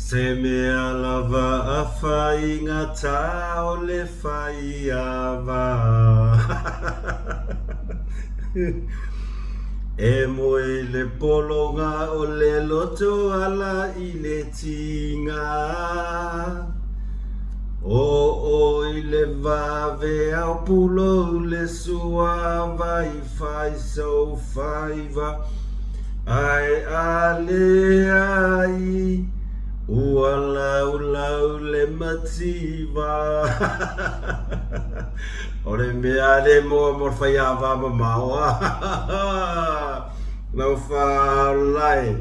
Se mea lava a faigata o le faiava. E moe i le pologa o le loto ala i le tiga. Oo i le vave ao pulou le suava i fai sou faiva. Ae a leai ua laulau le mativa. O le mea le moa mo le faiava mamao a lau faalae.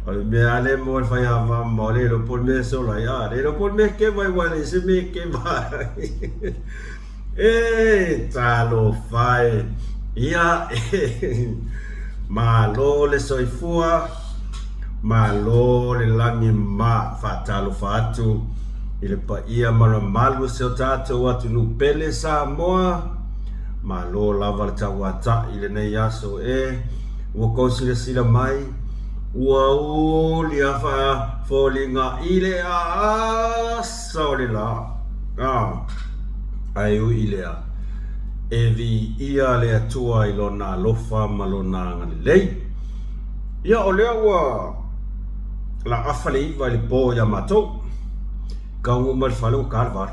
O le mea le moa le faiava mamao le iloa po o le mea e sola ai a le iloa po o le mea e keva ai aua e leai se mea e keva ai. E talofa e! Ia, malo le soifua, malo le lagi ma faatalofa atu i le paia ma le mamalu o si o tatou atunuu pele Samoa. Malo lava le tauata'i i lenei aso e ua kou silasila mai, ua uli a faafoliga i le aasa o le la. A, ae ui i lea, e viia le Atua i Lona alofa ma Lona agalelei. Ia, o lea ua laafa le 9 i le po ia matou. Taunuu mai le fale ua ta le 8.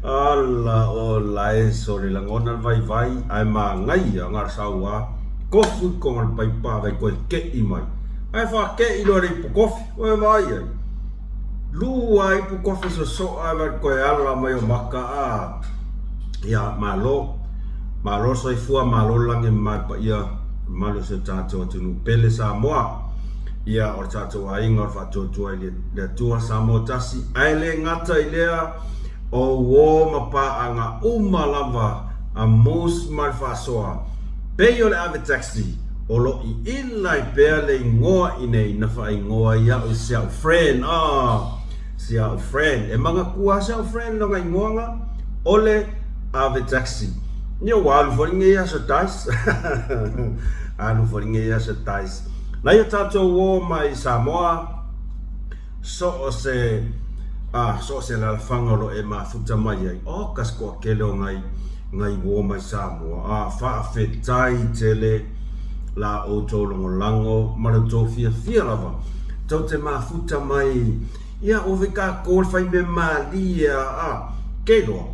Ala o lae sole lagona le vaivai ae manaia na o le sau a kofu i totonu o le paipa vai toe ke'i mai ae faake'i loa le ipu kofi ua e vaai ai lua ipu kofi soso'a ae vai toe ala mai o maka a ia malo malo le soifua malo le lagi e mama i le paia mamalu o si o tatou atunuu pele Samoa ia o le tatou aiga o le faatuatua i le Atua Samoa tasi ae le gata i lea o uo ma paaga uma lava a Moose ma le faasoa pei o le ave taxi o lo iila ai pea le igoa inei na faaigoa ai au i si au friend ah si au friend e manatua a si au friend lona igoa na o le ave taxi ia ua alu foi lenei aso dice alu foi lenei aso dice na ia tatou uo mai Samoa So o se a so o se alaalafaga o lo o e mafuta mai ai, oh ka se toatele o nai nai uo mai Samoa, a faafetai tele la outou lagolago ma le tou fiafia lava tou te mafuta mai ia ua fai tatou le fai mea malie a a ke iloa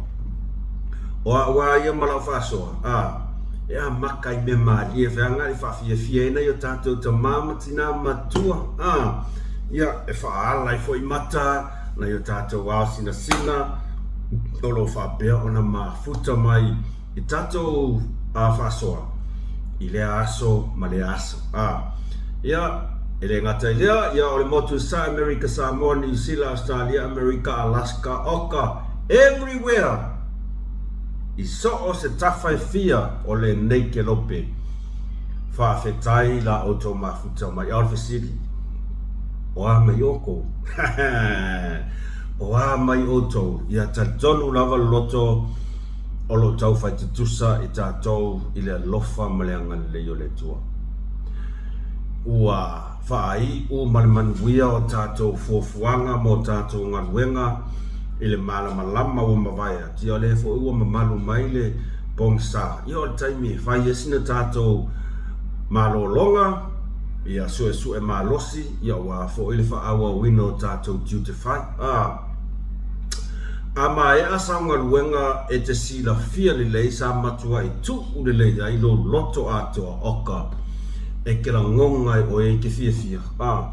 o a'u a ia ma la'u faasoa a e amata i mea malie e feaga e faafiafia ai nai o tatou tama ma tinā matua a Ia, e faaala ai foi mata nai o tatou ao sinasina o lo o faapea ona mafuta mai i tatou faasoa i lea aso ma lea aso. A, ia, e le gata i lea, ia o le motu sa Amerika, Samoa, Niu Sila, Australia, Amerika, Alaska, Oka, everywhere i so o se tafa e fia o lenei kelope. Faafetai la outou mafuta mai. A o le fesili, o a mai outou? O a mai outou? Ia talitonu lava le loto o lo o taufai tutusa i tatou i le alofa ma le agalelei o le Atua. Ua faaiu ma le manuia o tatou fuafuaga ma o tatou galuega i le malamalama ua mavae atu. Ia o lea foi ua mamalu mai le pogisa. Ia o le taimi e fai ai sina tatou malologa, ia suesue malosi, ia aua foi le faaauauina o tatou tiute fai. A, a maea sau galuega e te silafia lelei sa matuai tuu lelei ai lou loto atoa oka e ke lagona ai oe i ke fiafia. A,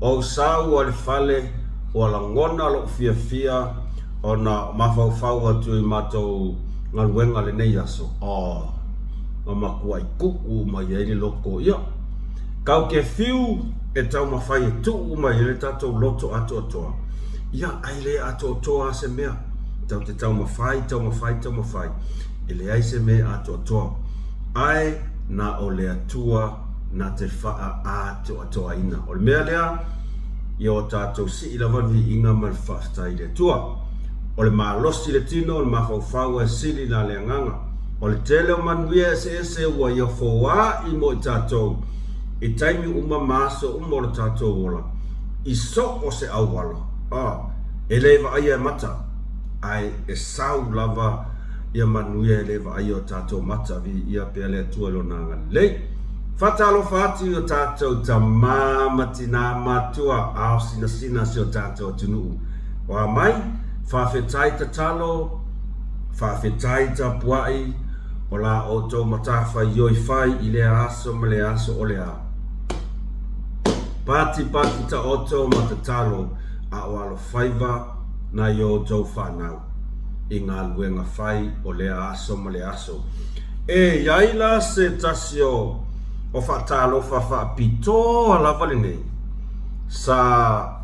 ou sau a le fale ua lagona lou fiafia ona mafaufau atu i matou galuega lenei aso, oh, na matuai tuu mai ai le loto. Ia, kau ke fiu e taumafai e tuu mai ai le tatou loto atoatoa. Ia, ae le atoatoa lava se mea. Tau te taumafai, taumafai, taumafai, e leai se mea e atoatoa. Ae na o le Atua na te faaatoatoaina. O le mea lea, ia o tatou sii lava le viiga ma le faafetai i le Atua. O le malosi le tino, o le mafaufau ae sili la le agaga. O le tele o manuia eseese ua ia foaʻi mo i tatou i taimi uma ma aso uma o lo tatou ola, i so o se auala, a e le vaaia e mata, ae e sau lava ia manuia e le vaaia o tatou mata, viia pea le Atua i Lona agalelei. Faatalofa atu i o tatou tama ma tinā matua ao sinasina si o tatou atunuu. O a mai? Faafetai tatalo, faafetai tapuai, o la outou matafaioi fai i lea aso ma lea aso o le a patipati taoto ma tatalo a o alofaiva nai outou fanau i galuega fai o lea aso ma lea aso. E i ai la se tasi o faatalofa faapitoa lava lenei sa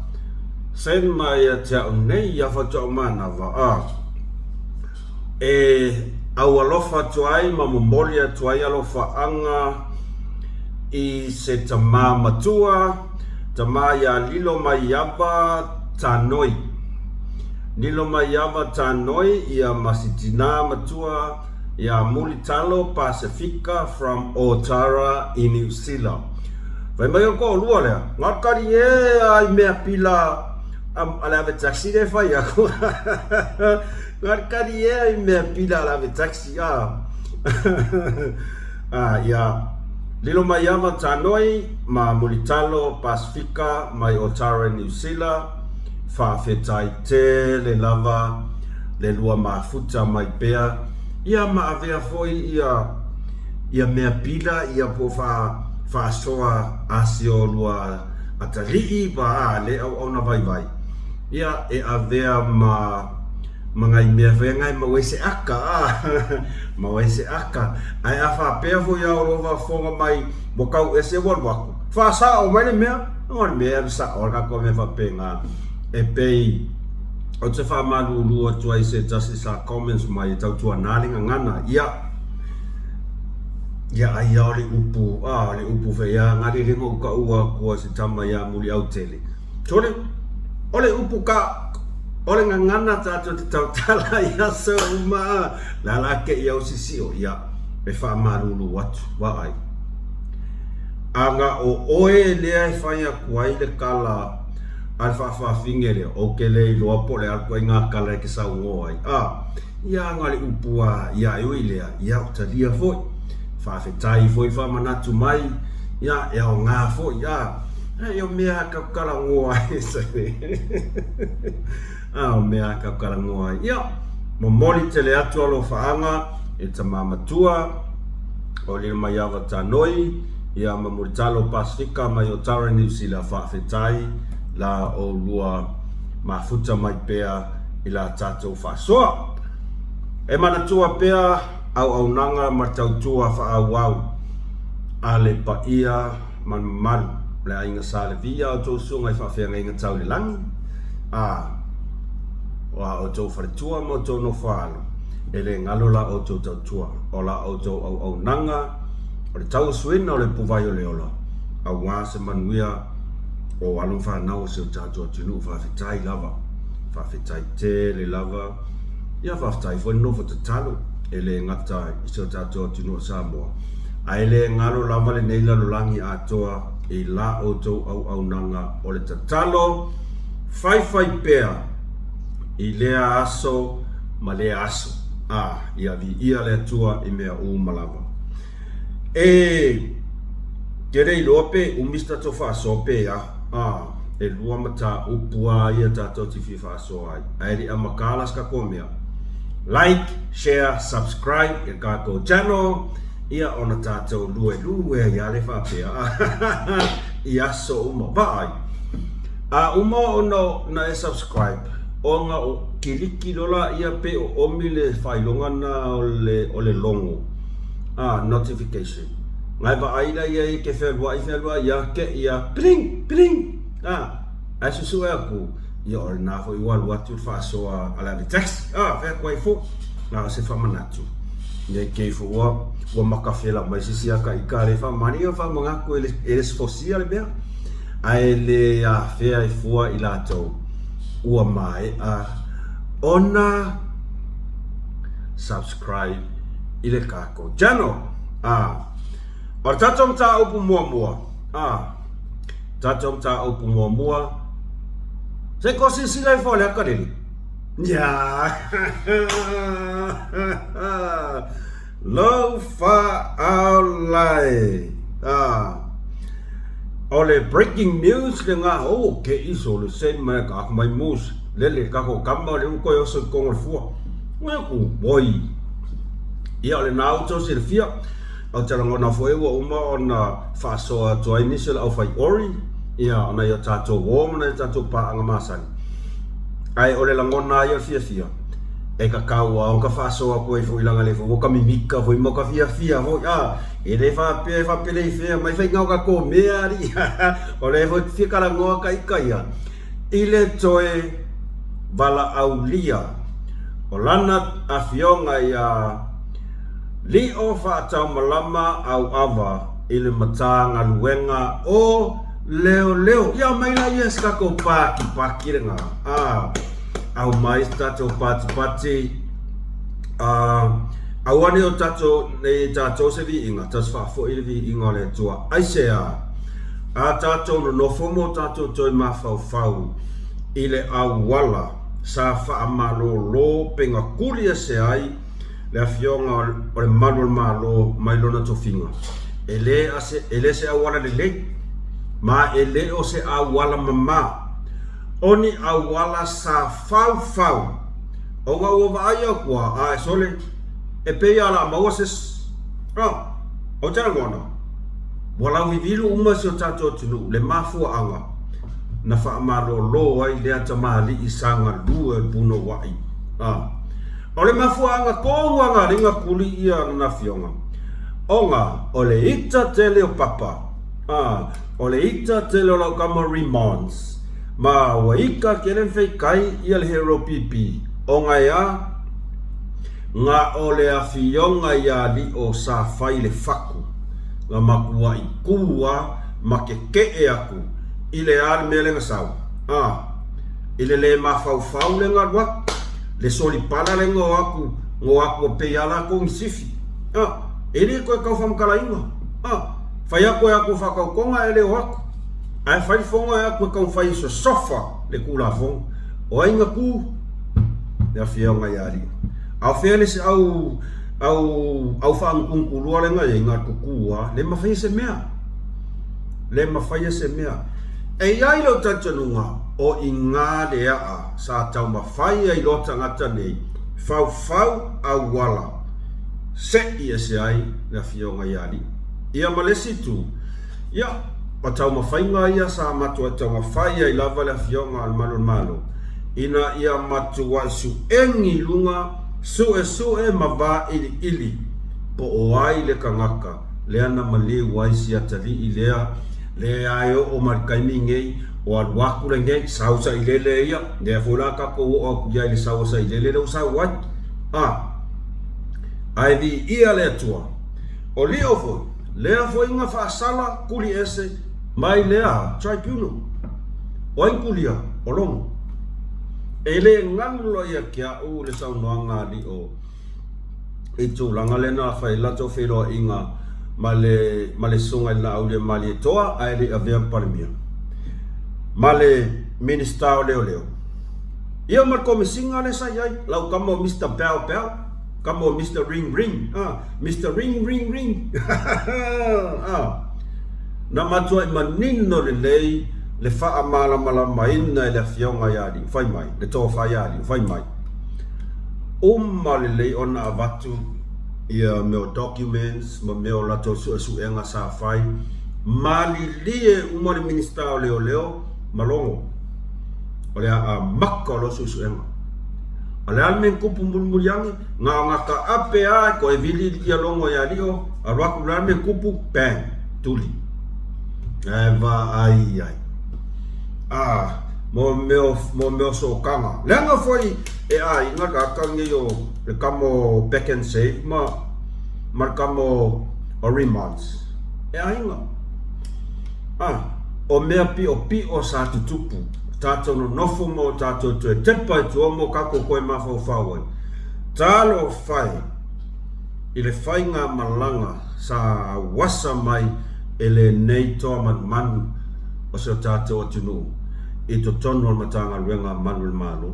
send mai ia te au nei ia faatoa manava a e aualofa atu ai ma momoli atu ai alofaaga i se tamā matua, tamā iā Lilo Maiava Tanoi. Lilo Maiava Tanoi ia ma si tinā matua iā Mulitalo Pasefika from Otara i Niu Sila. Fai mai o le toalua lea, Ngatali e a i mea pila a le ave taxi lea e fai aku. Ngatali e a i mea pila a le ave taxi a. A ia Lilo Maiava Tanoi ma Mulitalo Pasefika mai Otara i Niu Sila, faafetai tele lava le lua mafuta mai pea ia ma avea foi ia ia mea pila ia po fa faasoa a si o lua atalii pa a le auauna vaivai ia e avea ma ma ngai mea foi ngai maua ai se aka a maua ai se aka ae a faapea foi a o lo faafofoga mai ua kau ese ua alu aku faasao mai le mea o le mea e alu sao le tatou mea faapena e pei ou te faamalulu atu ai se tasi sa comments mai e tautuana le gagana ia ia ai a o le upu a o le upu foi ia gale le ou taua aku a se tama ia Muliautele sole o le upu ka o le gagana tatou te tautala i aso uma le ala ke i au sisio ia e faamalulu atu vaai aga o oe lea e fai aku ai le kala a le faafafine lea ou te le iloa po o le a le ituaiga kala e te saunoa ai a ia aga le upu a ia e ui lea ia o talia foi faafetai foi faamanatu mai ia e aoga foi a e o mea a kautalanoa ai a o mea a kautalanoa ai ia momoli tele atu alofaaga e tama matua o Lilomaiava Tanoi ia ma Mulitalo Pasefika mai Otara Niu Sila faafetai la oulua mafuta mai pea i la tatou faasoa. E manatua pea auaunaga ma tautua faaauau a le paia ma le mamalu o le aiga Sa Levi a outou susuga i faafeagaiga tau i le lagi, a o a outou faletua ma outou nofo-a-alo, e le galo la outou tautua, o la outou auaunaga, o le tauasuina o le ipuvai o le ola, aua se manuia o alo ma fanau o si o tatou atunuu. Faafetai lava, faafetai tele lava. Ia faafetai foi le nofo tatalo, e le gata i si o tatou atunuu o Samoa, ae le galo lava lenei lalolagi atoa i la outou auaunaga o le tatalo faifai pea i lea aso ma lea aso, a ia viia le Atua i mea uma lava. E te le iloa pe umi se tatou faasoa pe a, a e lua mataupu a ia tatou te fia faasoa ai, ae le i amata la se tatou mea, like, share, subscribe i le tatou channel, ia ona tatou luelue ai lava lea faapea i aso uma. Vaai, a uma ona e subscribe, ona o kiliki loa laia pe o omi le faailoga lena o le logo, a notification. Ngai vaai laia e ke fealuai fealuai ia ke ia pling pling a ae susue aku ia o lena foi ua alu atu le faasoa a le ave taxi a fai atu ai foi na o se faamanatu nei kei foi ua ua makafela mai se isi aka ika le faamani ia faamanatu e le e le fosia le mea ae le afea e fua i latou ua maea ona subscribe. i le tatou channel. A, o le tatou mataupu muamua, a, tatou mataupu muamua, se i kou silasila ifo i le ata lele. Ia, lou faaolae. A, o le breaking news lena, oh, ke iso le same mai ka mai mus, lele ka ko kama le u koe oso i kongo le fua. Ua ku, oi. Ia, o lena ua outou silafia, ou te lagona foi ua uma ona faasoa atu ai nisi o le aufai ori, ia, o nai o tatou uo ma nai o tatou paaga masani. Ae o le lagona lava ia o le fiafia, e tatau lava ona ka faasoa atu ai foi leaga o lea foi ua ka mimika foi ma ka fiafia foi, a, e le faapea e faapeleifea mai faiga o tatou mea alii, o lea foi e fia talanoa ta ita ia. I le toe valaaulia o lana afioga iā Lio Faataumalama Auava i le Matagaluega o Leoleo. Ia aumai laia se tatou patipati lena. A, aumai se tatou patipati. A, aua ne i o tatou, ne i tatou se viiga, tatou faafoi le viiga o le Atua. Aisea? A tatou nonofo ma o tatou toe mafaufau i le auala sa faamalolo pegatuli ese ai le Afioga o le Malu o le Malo mai lona tofiga, e le e le se auala lelei, ma e le o se auala mamā, o ni auala sa faufau, ona ua vaai atu a, a e sole, e pei a la maua se isi. A, ou te lagona, Ua lauivilu uma si o tatou atunuu le mafuaaga na faamalolo ai lea tamalii sa galue o le punouai. A O le mafuaaga tonu a na liga kuli ia lana afioga, ona o le ita tele o papa, a o le ita tele o lau tama Remonds, ma ua ita tele na feitai ia le Hero PP, ona e a? Na o le afioga ia Lio sa fai le fatu, na matuai tu a ma kekeʻe aku i le a le mea lea na sau, a i le le mafaufau lea na alu atu, le solipala lea na o atu, na o atu a pei a latou ni sifi, a e le toe tau faamatalaina, a fai atu e atu e faatautoga ae le o atu, ae fai le fono e atu e taumafai e sosofa le Tulafono. O ai na tu? Le Afioga ia Lio. A o fea le isi au au au faanutunutulua lea na i ai, na tutu lava, le mafaia se mea. Le mafaia se mea. E i ai lou talitonuga, o i ina le aa sa taumafai ai loa tagata nei, faufau auala, se'i ese ai le Afioga ia Lio. Ia ma le isi itu, ia, o taumafaiga ia sa matuai taumafai ai lava le Afioga a le Malu o le Malo, ina ia matuai suegi i luga, suesue ma vailiili po o ai le tagata lea na maliu ai si atalii lea, lea e oo mai le taimi nei, o alu atu lenei, sau sailele ia, lea foi la tatou oo atu i ai i le sau a sailele lea ua sau ai. A, ae viia le Atua. O Lio foi, lea foi na faasala tuli ese mai lea tribunal. O ai kulia? O Logo. E le galo loa ia te a'u le saunoaga a Lio i tulaga lea na fai ai latou feiloaiga ma le ma le Susuga i le Laauliamalietoa ae le i avea ma Palemia ma le Minisita o Leoleo ia ma le Komesina lea sa i ai, lau tama o Mister Bow Bow, tama o Mister Ring Ring, ah, Mister Ring Ring Ring, ah. Na matuai manino lelei le faamalamalamaina e le Afioga ia Liu, fai mai, le Tofa ia Liu, fai mai, uma lelei ona avatu ia mea o documents ma mea o latou suesuega sa fai, malilie uma le Minisita o Leoleo ma Logo, o le a amata o loa suesuega. O le a le mea na tupu mulimuli ane? Na ona taape lava e toe vili ia Logo ia Lio, alu atu le a le mea na tupu? Bang! Tuli. Ae vaai ai. Ah, mo mea o, mo mea o sootaga. Leaga foi e aiga le tagata lenei o le tama o Back and Save ma, ma le tama o, o Remonds. E aiga. Ah, o mea piʻopiʻo sa tutupu, tatou nonofo ma o tatou toe tepa i tua mo kakou koe mafaufau ai. Talofa e! i le faigamalaga sa auasa mai e lenei toa manumanu o si o tatou atunuu i totonu o le Matagaluega a Malu o le Malo.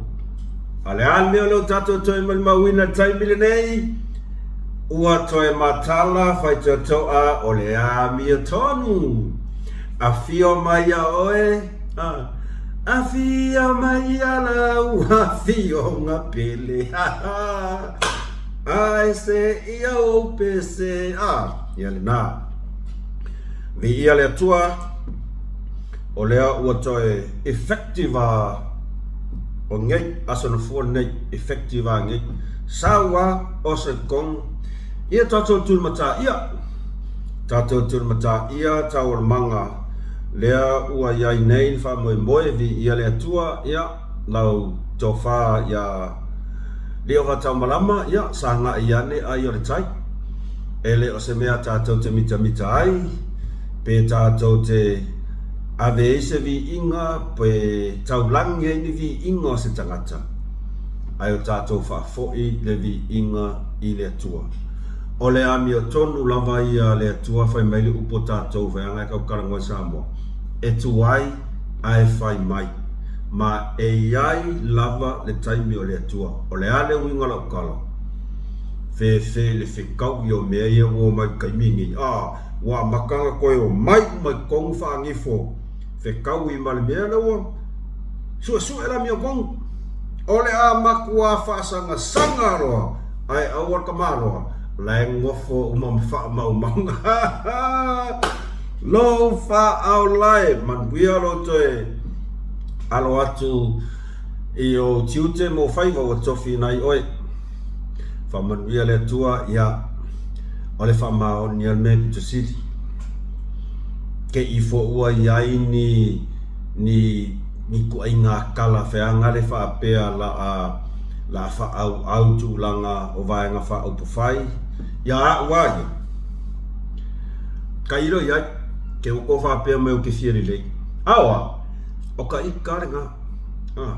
A o le a le mea o lea ua tatou toe molimauina i le taimi lenei? Ua toe matala faitotoa o le amiotonu. Afio mai ia oe, afio mai ia lau afioga pele, ae se ia ou pese, a, ia lena. Viia le Atua, o lea ua toe effective a o nei aso na fua lenei, effective a nei. Sau a o se kong, ia tatou tulimatā ia, tatou tulimatā ia taualumaga lea ua i ai nei le faamoemoe, viia le Atua, ia lau tofa ia Liovataumalama, ia sagai ane ai o le tai. E le o se mea tatou te mitamita ai, pe tatou te ave ai se viiga, pe taulagi ai ni viiga o se tagata, ae o tatou faafoi le viiga i le Atua. O le amiotonu lava ia a le Atua, fai mai le upu a tatou vaeaga e tautalagoa i Samoa, e tuai ae fai mai, ma e i ai lava le taimi o le Atua. O le a le uiga o lau tala? Fefe i le fekaui o mea ia ua omai i le taimi lenei. A, ua amata ona toe omai uma i totonu faanifo fekaui ma le mea lea ua suesue le amiotonu. O le a matua faasagasaga loa, ae aua le tamaloa, la e nofo uma ma faamaumauga. Lou faaolae, manuia lou toe alo atu i ou tiute ma ou faiva ua tofiina ai oe. Faamanuia le Atua, ia, o le faamaoni a le mea pito sili. Ke ifo ua i ai ni, ni, ni ituaiga talafeaga le faapea la a, la a faaauau tulaga o Vaega Faaupufai, ia a'u a ia. Tailo i ai, ke ua tou faapea mai ou te fia lelei. A o a? O ka ita lena. A.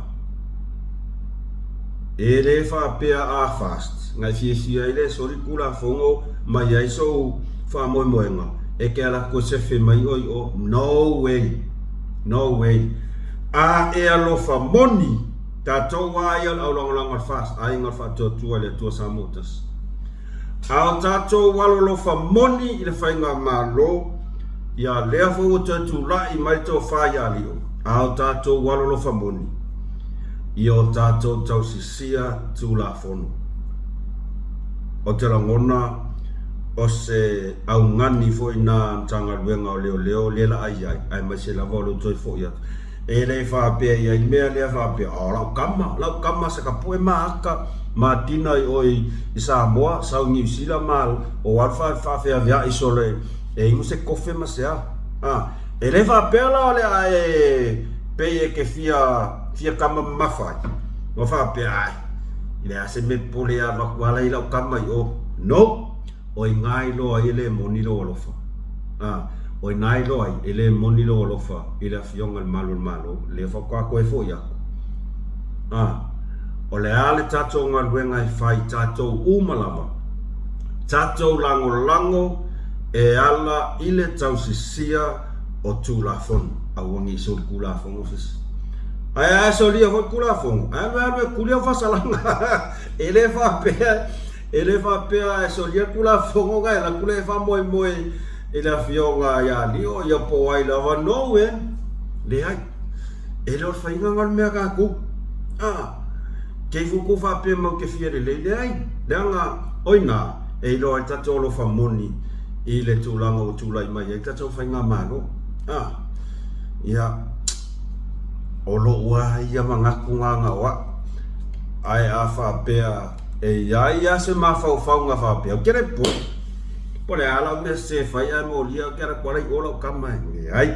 E le faapea a fast, na e fiafia ai le soli Tulafono mai ai sou faamoemoega e te ala atu e sefe mai oe i o. No way! No way! A e alofa moni, tatou a ia o le aulagolago a le fast, Aiga o le Faatuatua i le Atua Samoa Tasi. A o tatou alolofa moni i le Faigamalo, ia lea foi ua toe tulai mai le tofa ia Lio, a o tatou alolofa moni i o tatou tausisia Tulafono. Ou te lagona o se augani foi na a Matagaluega o Leoleo lea la a i ai, aemaise lava o lou toe foi atu. E le faapea i ai le mea lea faapea, oh, lau tama, lau tama se ka poe maaka matina i oe i Samoa, sau i Niu Sila ma o alu faafeaveai solo e inu se kofe ma se a. Ah, e le faapea la o le a e pei e ke fia, fia tama mamafa ai. Ua faapea, ai, i le a se mea pole alu atu ala i lau tama i o. No! O ina iloa ai e le moni lou alofa. A, o ina iloa ai e le moni lou alofa i le Afioga i le Malu o le Malo, lea faatoa toe foi atu. A, o le a le tatou galuega e fai tatou uma lava, tatou lagolago e ala i le tausisia o Tulafono. Aua ne i solitulafono se isi. Ae a e solia foi le Tulafono, ae alu e alu e tuli au faasalaga. E le faapea E le faapea e solia le Tulafono na e alu atu lea e faamoemoe i le Afioga ia Lio ia po o ai lava, no man, leai. E le o le faiga lena o le mea a tatou. A, kei foi tou faapea mai ou te fia lelei, leai, leaga o i ina e iloa ai le tatou alofa moni i le tulaga ua tulai mai ai le tatou faigamalo. A, ia, o lou lava ia manatu na o au, ae a faapea E i ai lava se mafaufauga faapea, ou te le popole, po o le a lau mea sese e fai ae molia ou te alu atu lava i o lau tama e leai.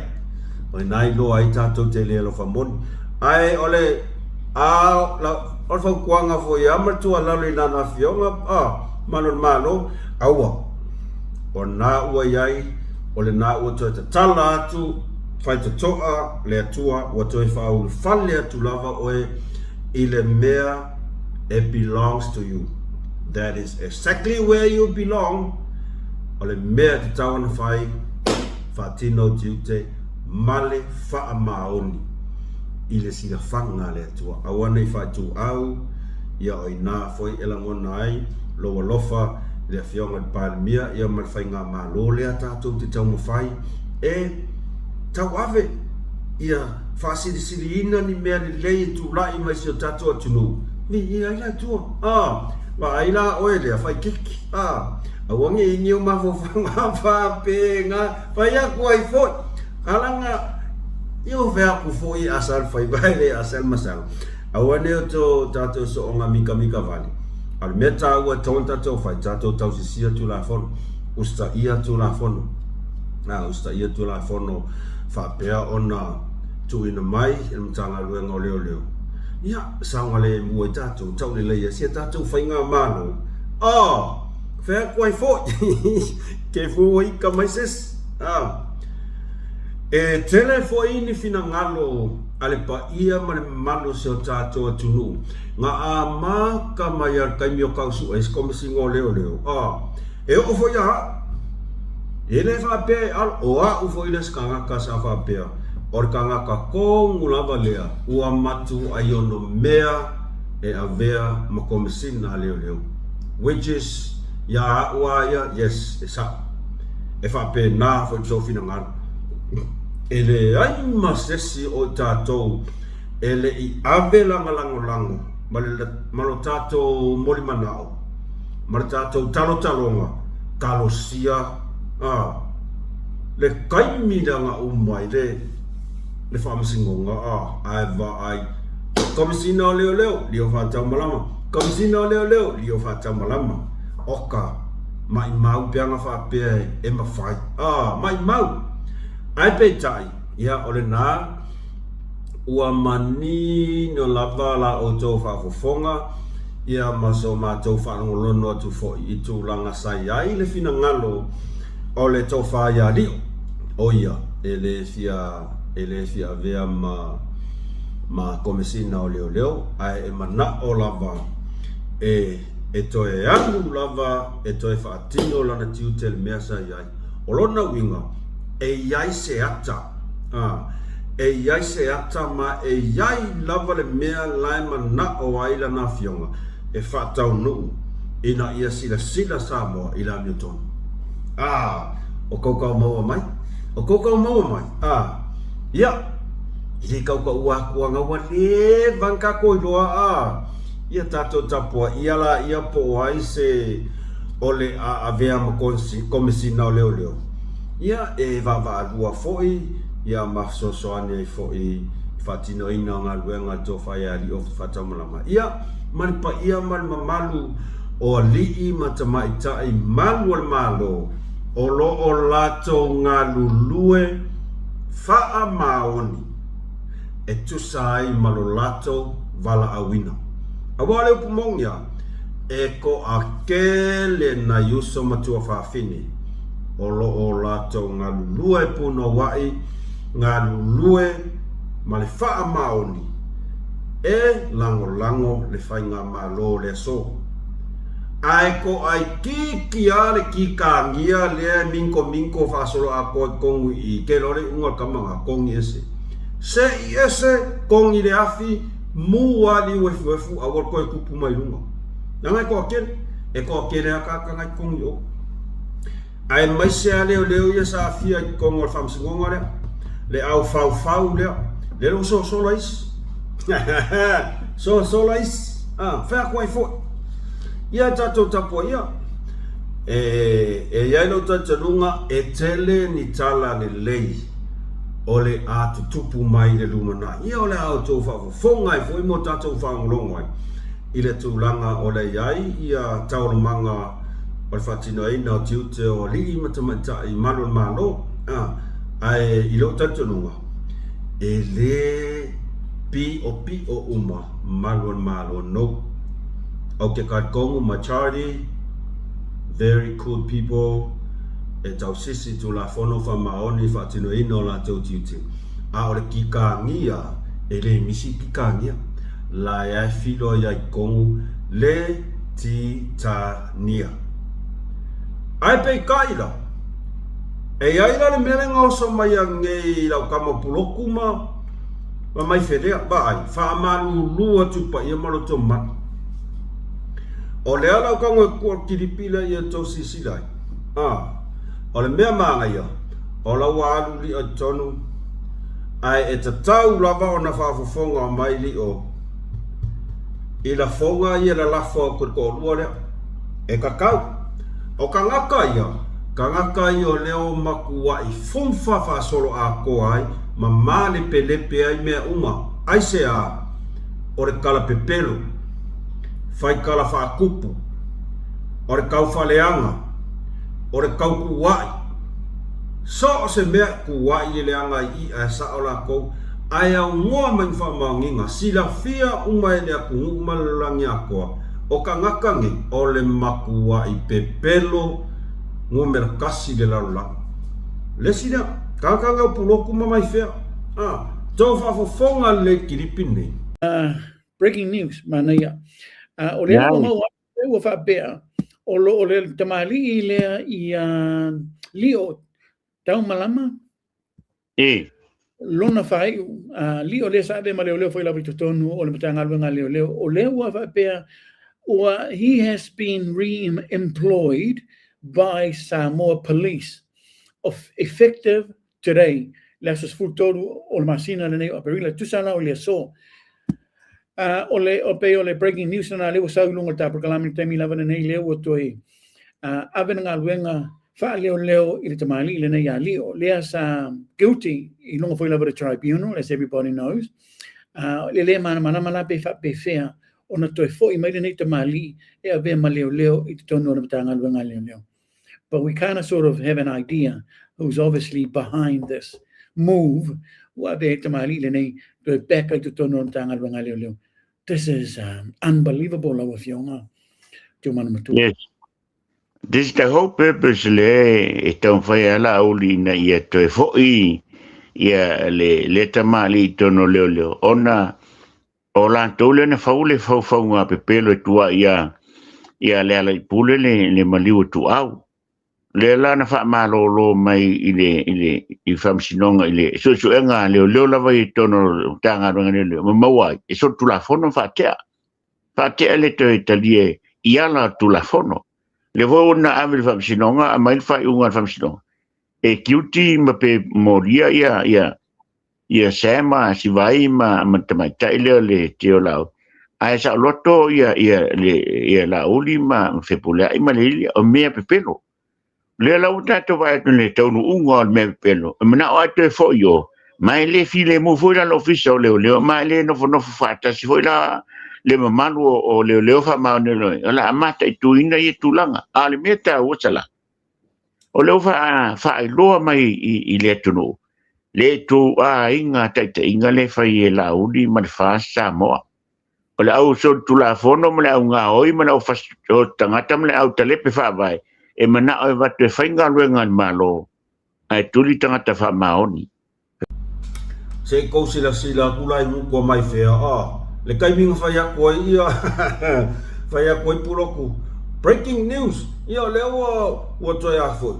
O lena e iloa ai tatou te le alofa moni. Ae o le a o le fautuaga foi lava ma le tuualalo i lana afioga a Malu o le Malo, aua, o lena ua i ai, o lena ua toe tatala atu faitotoa le Atua, ua toe faaulufale atu lava oe i le mea e belongs to you. That is exactly where you belong. O le mea e tatau ona fai, faatino ou tiute ma le faamaoni i le silafaga a le Atua. Aua ne i faaituau, ia o i ina foi e lagona ai lou alofa i le Afioga i le Palemia ia ma le Faigamalo lea tatou te taumafai e tauave ia faasilisiliina ni mea lelei e tulai mai si o tatou atunuu. Viia ai le Atua. A, vaai la oe lea fai keki. A, aua ne i ini ou mafaufauga faapena, fai atu ai foi. Alaga, ia ua fai atu foi e asa le faiva e le asa le masalo. Aua ne i o tatou sooga mikamika vale. A o le mea taua e tatau ona tatou fai, tatou tausisia Tulafono, usitaia Tulafono. A, usitaia Tulafono faapea ona tuuina mai e le Matagaluega o Leoleo. Ia, saogalemu ai tatou, taulelei ai si a tatou faigamalo. Oh! Fai atu ai foi, ke fua ua ika mai se isi. A, e tele foi ni finagalo a le paia ma le mamalu o si o tatou atunuu, na amata mai lava i le taimi o tau sue ai se Komesina o Leoleo, a, e oo foi ia au. E le faapea e alo, o au foi le isi tagata sa faapea, o le tagata tonu lava lea ua matuai onomea e avea ma Komesina a Leoleo, which is, ia au lava ia, yes, e sa'o. E faapena foi le tou finagalo. E leai ma se isi o i tatou e le i ave lana lagolago ma lo tatou molimanao ma le tatou talotaloga talosia a le taimi lea na uma ai le faamasinoga a ae vaai Komesina o Leoleo lio faataumalama Komesina o Leoleo lio faataumalama oka maimau pe ana faapea e mafai a maimau ae peitai ia o lena ua manino lava la outou faafofoga ia ma so matou faalogolono atu foi i tulaga sa i ai le finagalo o le tofa ia Lio, o ia e le fia e le fia avea ma ma Komesina o Leoleo ae e manao lava e e toe alu lava e toe faatino lana tiute i le mea sa i ai. O lona uiga, e i ai se ata, a, e i ai se ata ma e i ai lava le mea la e manao ai lana afioga e faataunuu ina ia silasila Samoa i le amiotonu. A, o kaukau maua mai, o kaukau maua mai, a, ia, e le kaukaua atu ana ua leva ona tatou iloa, a, ia tatou tapuaia laia po o ai se o le a avea ma Komesina o Leoleo, ia e vaavaalua foi ia ma fesoasoani ai foi i le faatinoina o galuega a le Tofa ia Alii o Faataumalama, ia ma le paia ma le mamalu o alii ma tamaitai malu o le Malo o lo o latou galulue faamaoni e tusa ai ma lo latou valaauina. Aua o le upu moni lava, e toatele nai uso ma tuafafine o lo o latou galulue punouai, galulue ma le faamaoni e lagolago le faigamalo o le aso. Ae toaitiiti lava le kikagia lea e minkominko faasoloatoa i totonu i i, ke loa le iuga o le tama na, kogi ese. Se'i ese, kogi le afi, Mū a liu efuefu aua le toe tupu mai luga. Leaga e toatele, e toatele lava tagata na i totonu i o. Aemaise lava leoleo ia sa aafia i totonu o le faamasinoga lea, le au faufau lea, lea ua sosola isi. Sosola isi. Ah, fai atu ai foi. Ia tatou tapuaia. E, e i ai lou talitonuga e tele ni tala lelei o le a tutupu mai i le lumanai. Ia o le a outou faafofoga ai foi ma o tatou faalogologo ai i le tulaga o le i ai ia taualumaga o le faatinoina o tiute o alii ma tamaitai malu o le Malo. A, ae i lou talitonuga, e le piʻopiʻo uma malu o le Malo no. Ou te talitonu majority, very good people, e tausisi Tulafono faamaoni faatinoina o latou tiute, a o le kikāgia, e le misi kikāgia. La e ae filo ai ai tonu le. Titania. Ae peitai la, e i ai la le mea le gaoso mai anei i lau kama puloku ma ma maifelea, vaai, faamalulu atu i paia ma loto mai. O lea lau tago e kua kilipi lea ia tou silasila ai. A, o le mea manaia, o la ua alu liʻo i totonu, ae e tatau lava ona faafofoga mai liʻo i lafoga ia lalafo atu e le toalua lea. E tatau. O tagata ia, tagata ia o lea ua matuai fumfa faasoloatoa ai ma malepelepe ai mea uma. Aisea? O le tala pepelo, faitala faatupu, o le taufaleaga, o le tautuua'i, so o se mea e tuua'i le leaga ai i'a e sa'o latou, ae aunoa mai ni faamaoniga silafia uma e le atunuu ma le lalolagi atoa, o tagata nei, o le matua'i pepelo numera tasi i le lalolagi. Le isi lea, tagata nei o Pulotu ma Maifea, a, tou faafofoga lelei i le kilipi lenei. Breaking news, manaia. O lea ua maua atu ua faapea o lo o le tamalii lea ia Lio Taumalama E. Lona faaiu, Lio lea sa ave ma leoleo foi lava i totonu o le Matagaluega a Leoleo, o lea ua faapea ua he has been re-employed by Samoa Police of effective today, le aso 13 o le masina lenei o Aperila, e tusa la o le aso. O le, o pei o le breaking news lena lea ua sau i luga o le ta polokalame i le taimi lava lenei lea ua toe ave le galuega faaleoleo i le tamalii lenei ia Lio, lea sa guilty i luga foi lava o le tribunal, as everybody knows. Le le malamalama la pe faapefea ona toe foi mai lenei tamalii e avea ma leoleo i totonu o le Matagaluega a Leoleo. But we kind of sort of have an idea who's obviously behind this move ua ave ai le tamalii lenei toe back ai totonu o le Matagaluega a Leoleo. This is unbelievable lau Afioga Tiomanu Matua. Yes. This is the whole purpose le e taumafai ai Laauli ina ia toe foi ia le le tamalii i totonu o leoleo ona O latou lea na fau le faufauga pepelo e tuai ia ia Lealaipule le le maliu o Tuau. Lea la na faamalolo mai i le i le i Faamasinoga i le suesuega a leoleo lava i totonu o le Matagaluega a Leoleo ma maua ai e solitulafono ma faatea. Faatea le toe talia i ala o le Tulafono. Lea foi ua na ave i le Faamasinoga aumai le faaiuga a le Faamasinoga e guilty ma pe molia ia ia ia Sam ma Sivai ma ma le tamaitai lea o le Tiolau. Ae saoloto ia ia le ia Laauli ma Fepuleai ma le Ilia o mea pepelo. Lea la ua tatou vaai atu i le taunuuga o le mea pepelo, e manao lava e toe foi i o, ma e le filemu foi la le ofisa o leoleo, ma e le nofonofo faatasi foi la le mamalu o leoleo faamaoni o le a mataituina ia tulaga. A o le mea taua Sala, O lea ua faailoa mai i le atunuu le ituaiga taitaiga lea e fai e Laauli ma le FAST Samoa. O le au solitulafono ma le au gaoi ma le au tagata ma le au talepe faavae e manao e avatu e fai galuega a le Malo ae tuli tagata faamaoni. Se i tou silasila atu la i Mutua mai fea a le taimi na fai atu ai ia fai atu ai Pulotu breaking news ia o lea ua ua toe a foi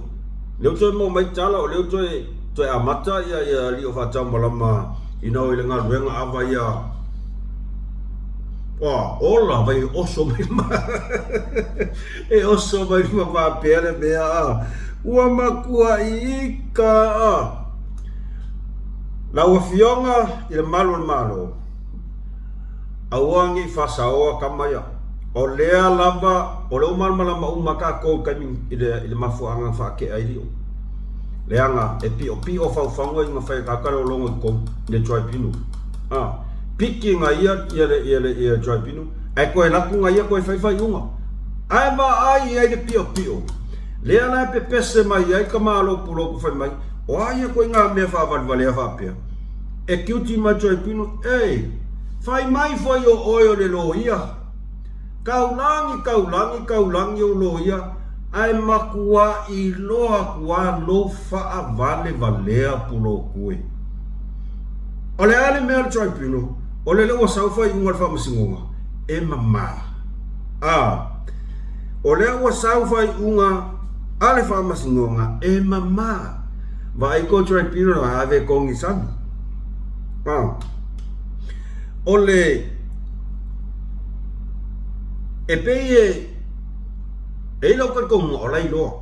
lea ua toe maua mai tala o lea ua toe toe amata ia ia alii o Faataumalama ina o i le galuega ava ia Ua ola vai e oso mai ma e oso mai ma faapea le mea a ua matua ika a Lau Afioga i le Malu o le Malo, aua ne i faasaoa tama ia. O lea lava, o lea ua malamalama uma tatou i taimi i le, i le mafuaaga na faatea ai Lio. Leaga e piopio faufauga i na fai tagata le ologo i totonu i le tribunal. A, piki na ia ia le, ia le, ia le tribunal, ae toe alu atu na ia toe fai faaiuga. Ae vaai i ai le piopio. Lea la e pepese mai ai ka Malo Pulotu fai mai, O a ia koe ngā mea whaawalevalea faapea? E kiuti mai Tribunal, Ei, whai mai foi o oe o le loia. Kaulangi, kaulangi, kaulangi ou loia, ae makuaʻi loa aku a lou faawalevalea Pulotu e. O le a le mea a le Tribunal, o lele ua sau faaiuga a le Faamasinoga, e mama. A. O lea ua sau faaiuga a le faamasinoga e mamā. Vaai ko tribunal a ave kongi sami. Ah. O le e pei e e i lau talitonuga o la iloa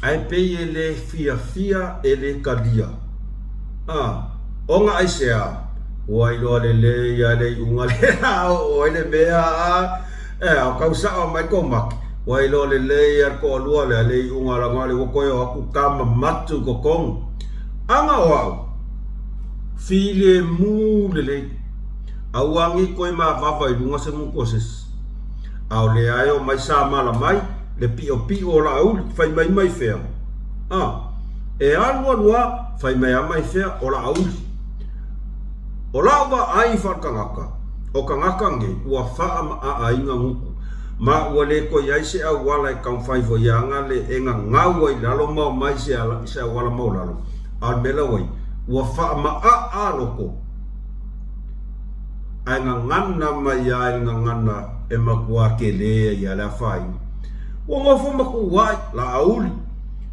ae pei e le fiafia e le talia. Ah. Ona aisea? Ua iloa lelei a le iuga le a oo ai le mea a e a kau sao mai ko make. Ua iloa lelei a le toalua lea le iuga laga le ua toe o atu tama matu i totonu. Aga o au, filemu lelei. Aua nei toe mavava i luga se gutu o se isi. A o lea e omai samala mai le piʻopiʻo o Laauli, fai mai mai fea? A, e alu alu a, fai mai a mai fea o Laauli. O la'u vaai faaletagata, o tagata nei ua faaamaʻaʻaina gutu, ma ua le toe i ai se auala e taumafai foi ana le e gagau ai i lalo ma omai i se auala maualalo, a o le mea la ua i, ua faamaʻaʻa loko, ae gagana mai a i le gagana e matua tele ai a le afaina. Ua nofo ma tuuaʻi, Laauli,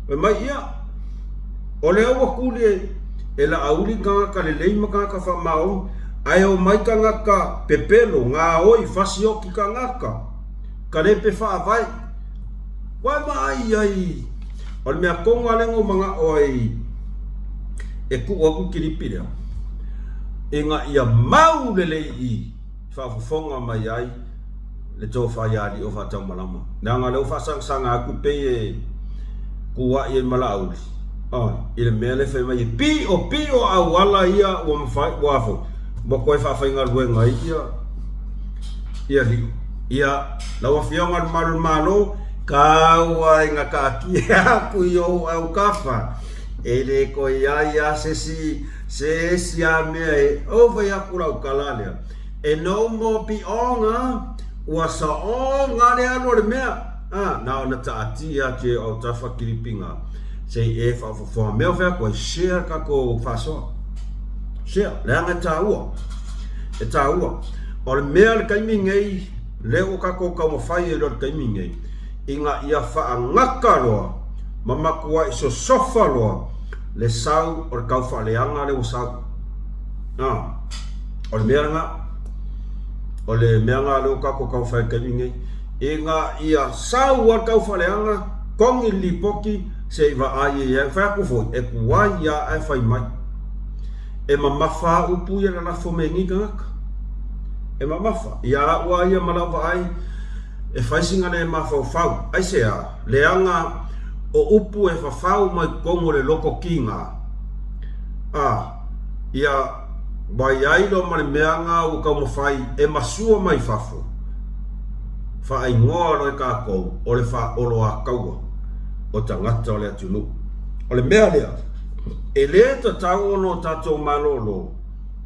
fai mai, ia, O lea ua tuli e Laauli tagata lelei ma tagata faamaoni, ae omai tagata pepelo, gaoi, fasioki tagata, kalepe faavae. Ua e vaai ai, o le mea tonu lava lea na ou manao ai e tuu atu le kilipi lea, ina ia mau lelei i i. faafofoga mai ai le tofa ia Alii o Faataumalama. Leaga o lea ua faasagasaga atu pei e kua'i ai ma Laauli, oi, i le mea lea fai mai e piʻopiʻo auala ia ua mafai, ua foi, ua toe faafaigaluega ai ia, ia Liʻu. Ia, lau Afioga i le Malu o le Malo, tau ai ina taatia atu i ou autafa, e le toe i ai lava se isi, se isi lava mea e ou fai atu lau tala lea. E no more piʻoga, ua saoga le alu o le mea. A, na ona taatia atu i autafa kilipiga se i e faafofoga mea o fai atu ai, share tatou faasoa. Share, leaga e taua. E taua. O le mea le taimi nei, lea ua tatou taumafai ai loa le taimi nei, ina ia faagata loa ma matuai sosofa loa le sau o le taufaaleaga lea ua sau. A. O le mea lena, o le mea lena lea ua tatou taumafai i le taimi lenei, ina ia sau lava le taufaaleaga, togi le lipoti se i vaai ai ai. Fai atu foi, e tuai lava ae fai mai. E mamafa lava upu ia lalafo mai e nei tagata. E mamafa. Ia au lava ia ma lau vaai, e fai sina le mafaufau. Aisea? Leaga o upu e fafau mai totonu o le loko kiga. A, ia Ua i ai loa ma le mea na ua taumafai e masua mai fafo, faaigoa loa e tatou o le faaoloataua o tagata o le atunuu. O le mea lea, e le tatau ona o tatou malolo,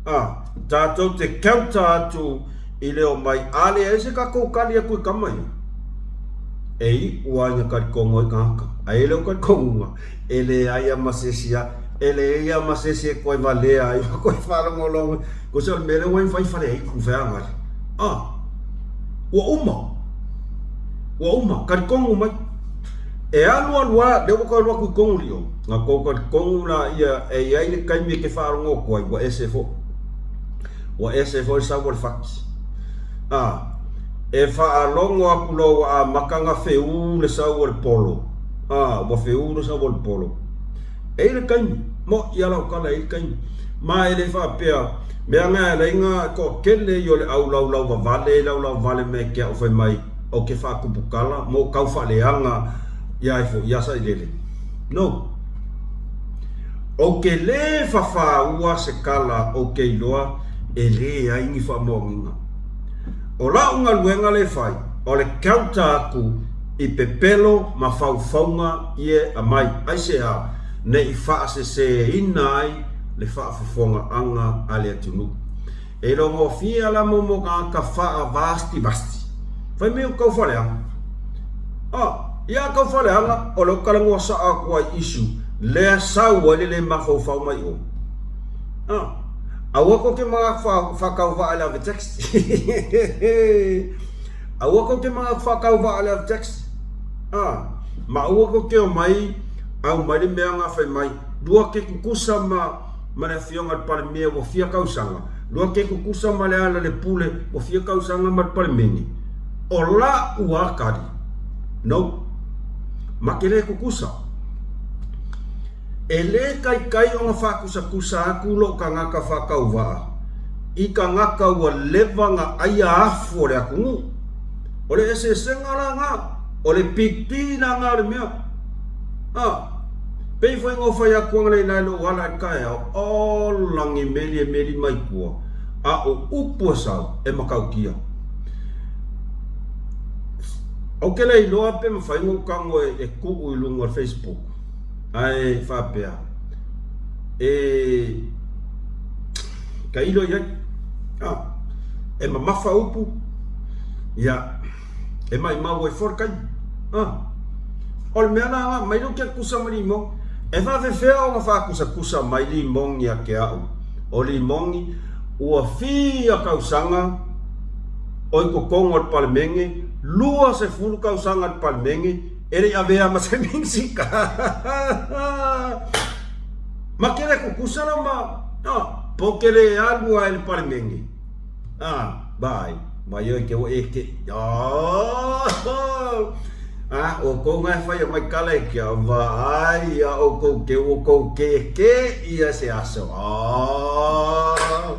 a, tatou te counter atu i le omai a leai se tatou tali atu i tama ia. E iu lava ina talitonu ai tagata, ae i lou talitonuga, E leai lava ma se isi a, e leai lava ma se isi e toe valea ai ma toe faalogologo. Tusa o le mea lea ua mafai fale ai ku feagali. Ah, ua uma. Ua uma, talitonu mai. E alu alu lava, lea ua toe alu atu i tonu lio, na tou talitonu laia e i ai le taimi e te faalogo atu ai, ua ese foi. Ua ese foi le sau o le fati. Ah, e faalogo atu loa ua amata ona feū le sau o le polo. A, ua feū le sau o le polo. E i ai le taimi, moʻi lava lau tala e i ai le taimi. Ma e le faapea, mea na e ala ai na toatele ia o le au laulau vavale e laulau vale mai ke au fai mai ou te faatuputala ma ou tau faaleaga ia ifo ia Sailele. No. Ou te le fafāua se tala ou te iloa e leai ni faamaoniga. O la'u galuega le fai, o le counter atu i pepelo ma faufauga ie amai, aisea, ne i faaseseina ai le faafofogaaga a le atunuu. E logofia la momo tagata faavastivasti. Fai mai o taufaaleaga. A, ia taufaaleaga, o lea ou talanoa sao atu ai issue lea sau ai le le mafaufau mai o. A, aua tou te manatu faatauvaa i le ave taxi. Aua kou te manatu whaakauvaa le au taxi. A, ma aua kou te omai, au mai le mea nga fai mai, lua ke kukusa ma, ma le afioga i le Palemia ua fia kausaga, lua ke kukusa ma le ala le pule ua fia kausaga ma le Palemene. O la ua kali. No. Ma ke le kukusa. E lē kaikai ona faakusakusa atu lou tagata faatauvaa i tagata ua leva na aia afu o le atunuu. O le eseesega la na, o le pipii la na o le mea. A, pei foi ona ou fai atu analeila i lou ala i le taeao, o lagi meli e meli mai tua, a o upu e sau, e matautia. Ou te le iloa pe mafai ona ou tago e tuu i luga o le Facebook, ae faapea, e tailo i ai, a, e mamafa upu, ia, e maimau ai foi le taimi. A, o le mea la, mai lou te kusa ma limogi, e faafefea ona faakusakusa mai limogi ia te au, o limogi ua fia tausaga o i totonu o le Palemene, 20 tausaga le Palemene, e le i avea ma se Minisita. Ma ke le kukusa la ma, ah, po ke le alu a e le Palemene. Ah, vai, vai oi ke o e ke. Ah, ah, o kou ngai whai mai kala e kia, vai ia o kou ke o kou ke ke ia se aso. Ah,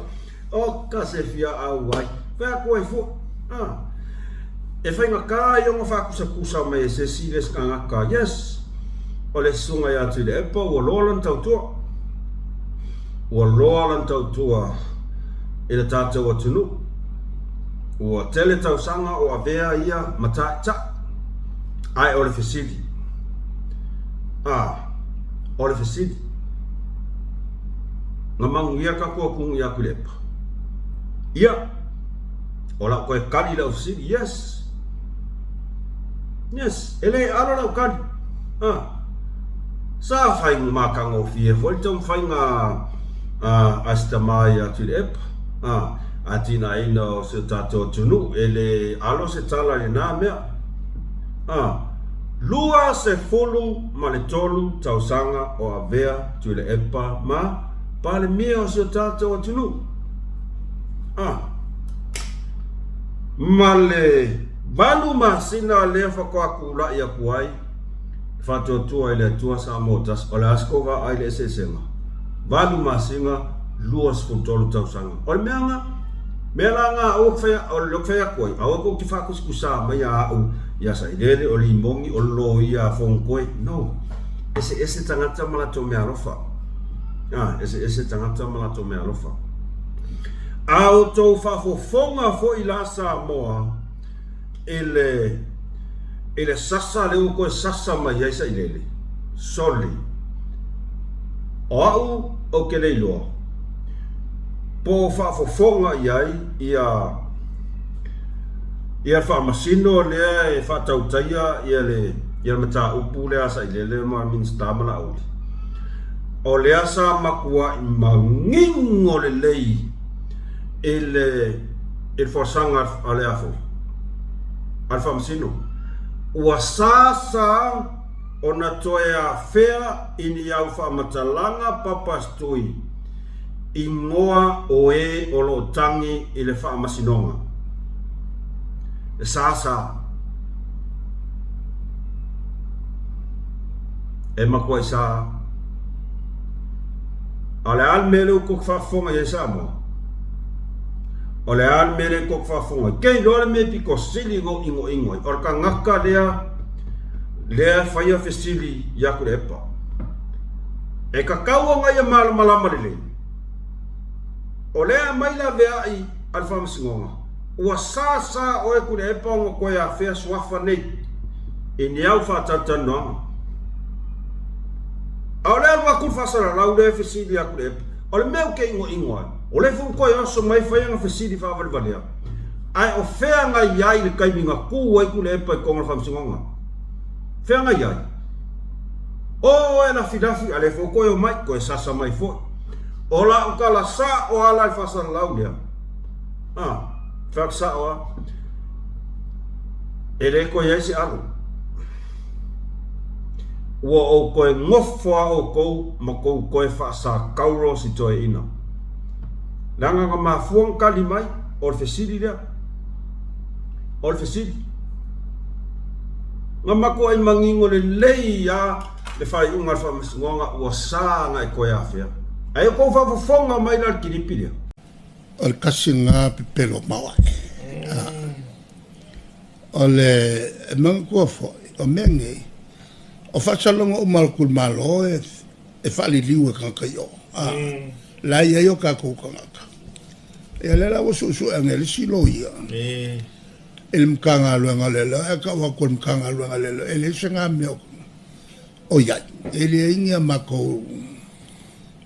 O ka se fia auai. Whea atu ai fo. Ah. E whaingatā ai ona whaakusakusa mai e se isi le isi tagata. Yes. O le susuga ia Tuilaepa ua loa lana tautua. Ua loa lana tautua i le tātou atunuu. Ua tele tausaga o avea ia ma taʻitaʻi. Ae o le fesili. Ah. O le fesili. Na manuia ka kua kumu iā Tuilaepa. Ia, o lau koe kali lau fesili, yes. Yes, e le alo lau kali. Ah. Sa whai matagofie foi le taumafaiga a, a si tama ia Tuilaepa. Ah, atinaeina o si o tatou atunuu, e le alo se tala i lenā mea. Ah, 23 tausaga o avea Tuilaepa ma Palemia o si o tatou atunuu. Ah. Ma le valu masina lea faatoa tulai atu ai faatuatua i le Atua Samoa tasi, o le a se kou vaai i le eseesega? Valu masina, 23 tausaga. O le mea na, mea la na aua ke whai, o le whai atu ai, aua kou te whaakusakusa mai a au ia Sailele, o Limogi, o Loia, Fonkoe. No. Eseese tagata ma latou meaalofa. Ah, eseese tagata ma latou meaalofa. A outou faafofoga foi la Samoa i le i le sasa lea ua toe sasa mai ai Sailele, soli, o au ou te le iloa po o faafofoga i ai ia ia le faamasino lea e faatautaia ia le ia le mataupu lea a Sailele ma Minisita ma Laauli. O lea sa matuai manino lelei i le i le folasaga a le a foi a le faamasino. Ua sa sa ona toe afea i ni au faamatalaga papastui igoa o e o lo o tagi i le faamasinoga. E sa sa. E matuai sa. A o le a le mea lea ua tou faafofoga i ai Samoa? O le a le mea lea ua tou faafofoga ai? Ke iloa le mea e pito sili ona ou inoino ai, o le tagata lea lea e faia fesili ia Tuilaepa. E tatau ona ia malamalama lelei, o lea e aumai laveai a le Faamasinoga, ua sa sa oe Tuilaepa ona toe afea suafa nei i ni au faatalatalanoaga. A o le alu atu le faasalalau lea e fesili ia Tuilaepa, o le mea ou te inoino ai, o lea foi ua toe oso mai fai ana fesili faavalevalea, ae o fea na i ai i le taimi na tu ai Tuilaepa i totonu o le Faamasinoga? Fea na i ai? O oe lafilafi, a lea foi ua toe omai, toe sasa mai foi. O lau tala sa'o lava la i le faasalalau lea. A, fai atu sa'o lava. E le toe i ai se alo. Ua ou toe nofo lava outou ma tou toe faasatauro si toeaina. Leaga na mafua ona tali mai, o le fesili lea. O le fesili. Na matuai manino lelei lava le faaiuga a le Faamasinoga ua sa ona e toe afea. Ae outou faafofoga mai la i le kilipi lea. O le kasi lena pepelo mau ae. O le manatua foi, o mea nei, o faasalaga uma a le Malo e faaliliu e tagata i o. La e i ai o tatou tagata. Ia lea la ua suesue ane e le isi loia i le Matagaluega o Leoleo, ae tau atu e le Matagaluega o Leoleo, e leai se na mea o i ai. E leai ni a matou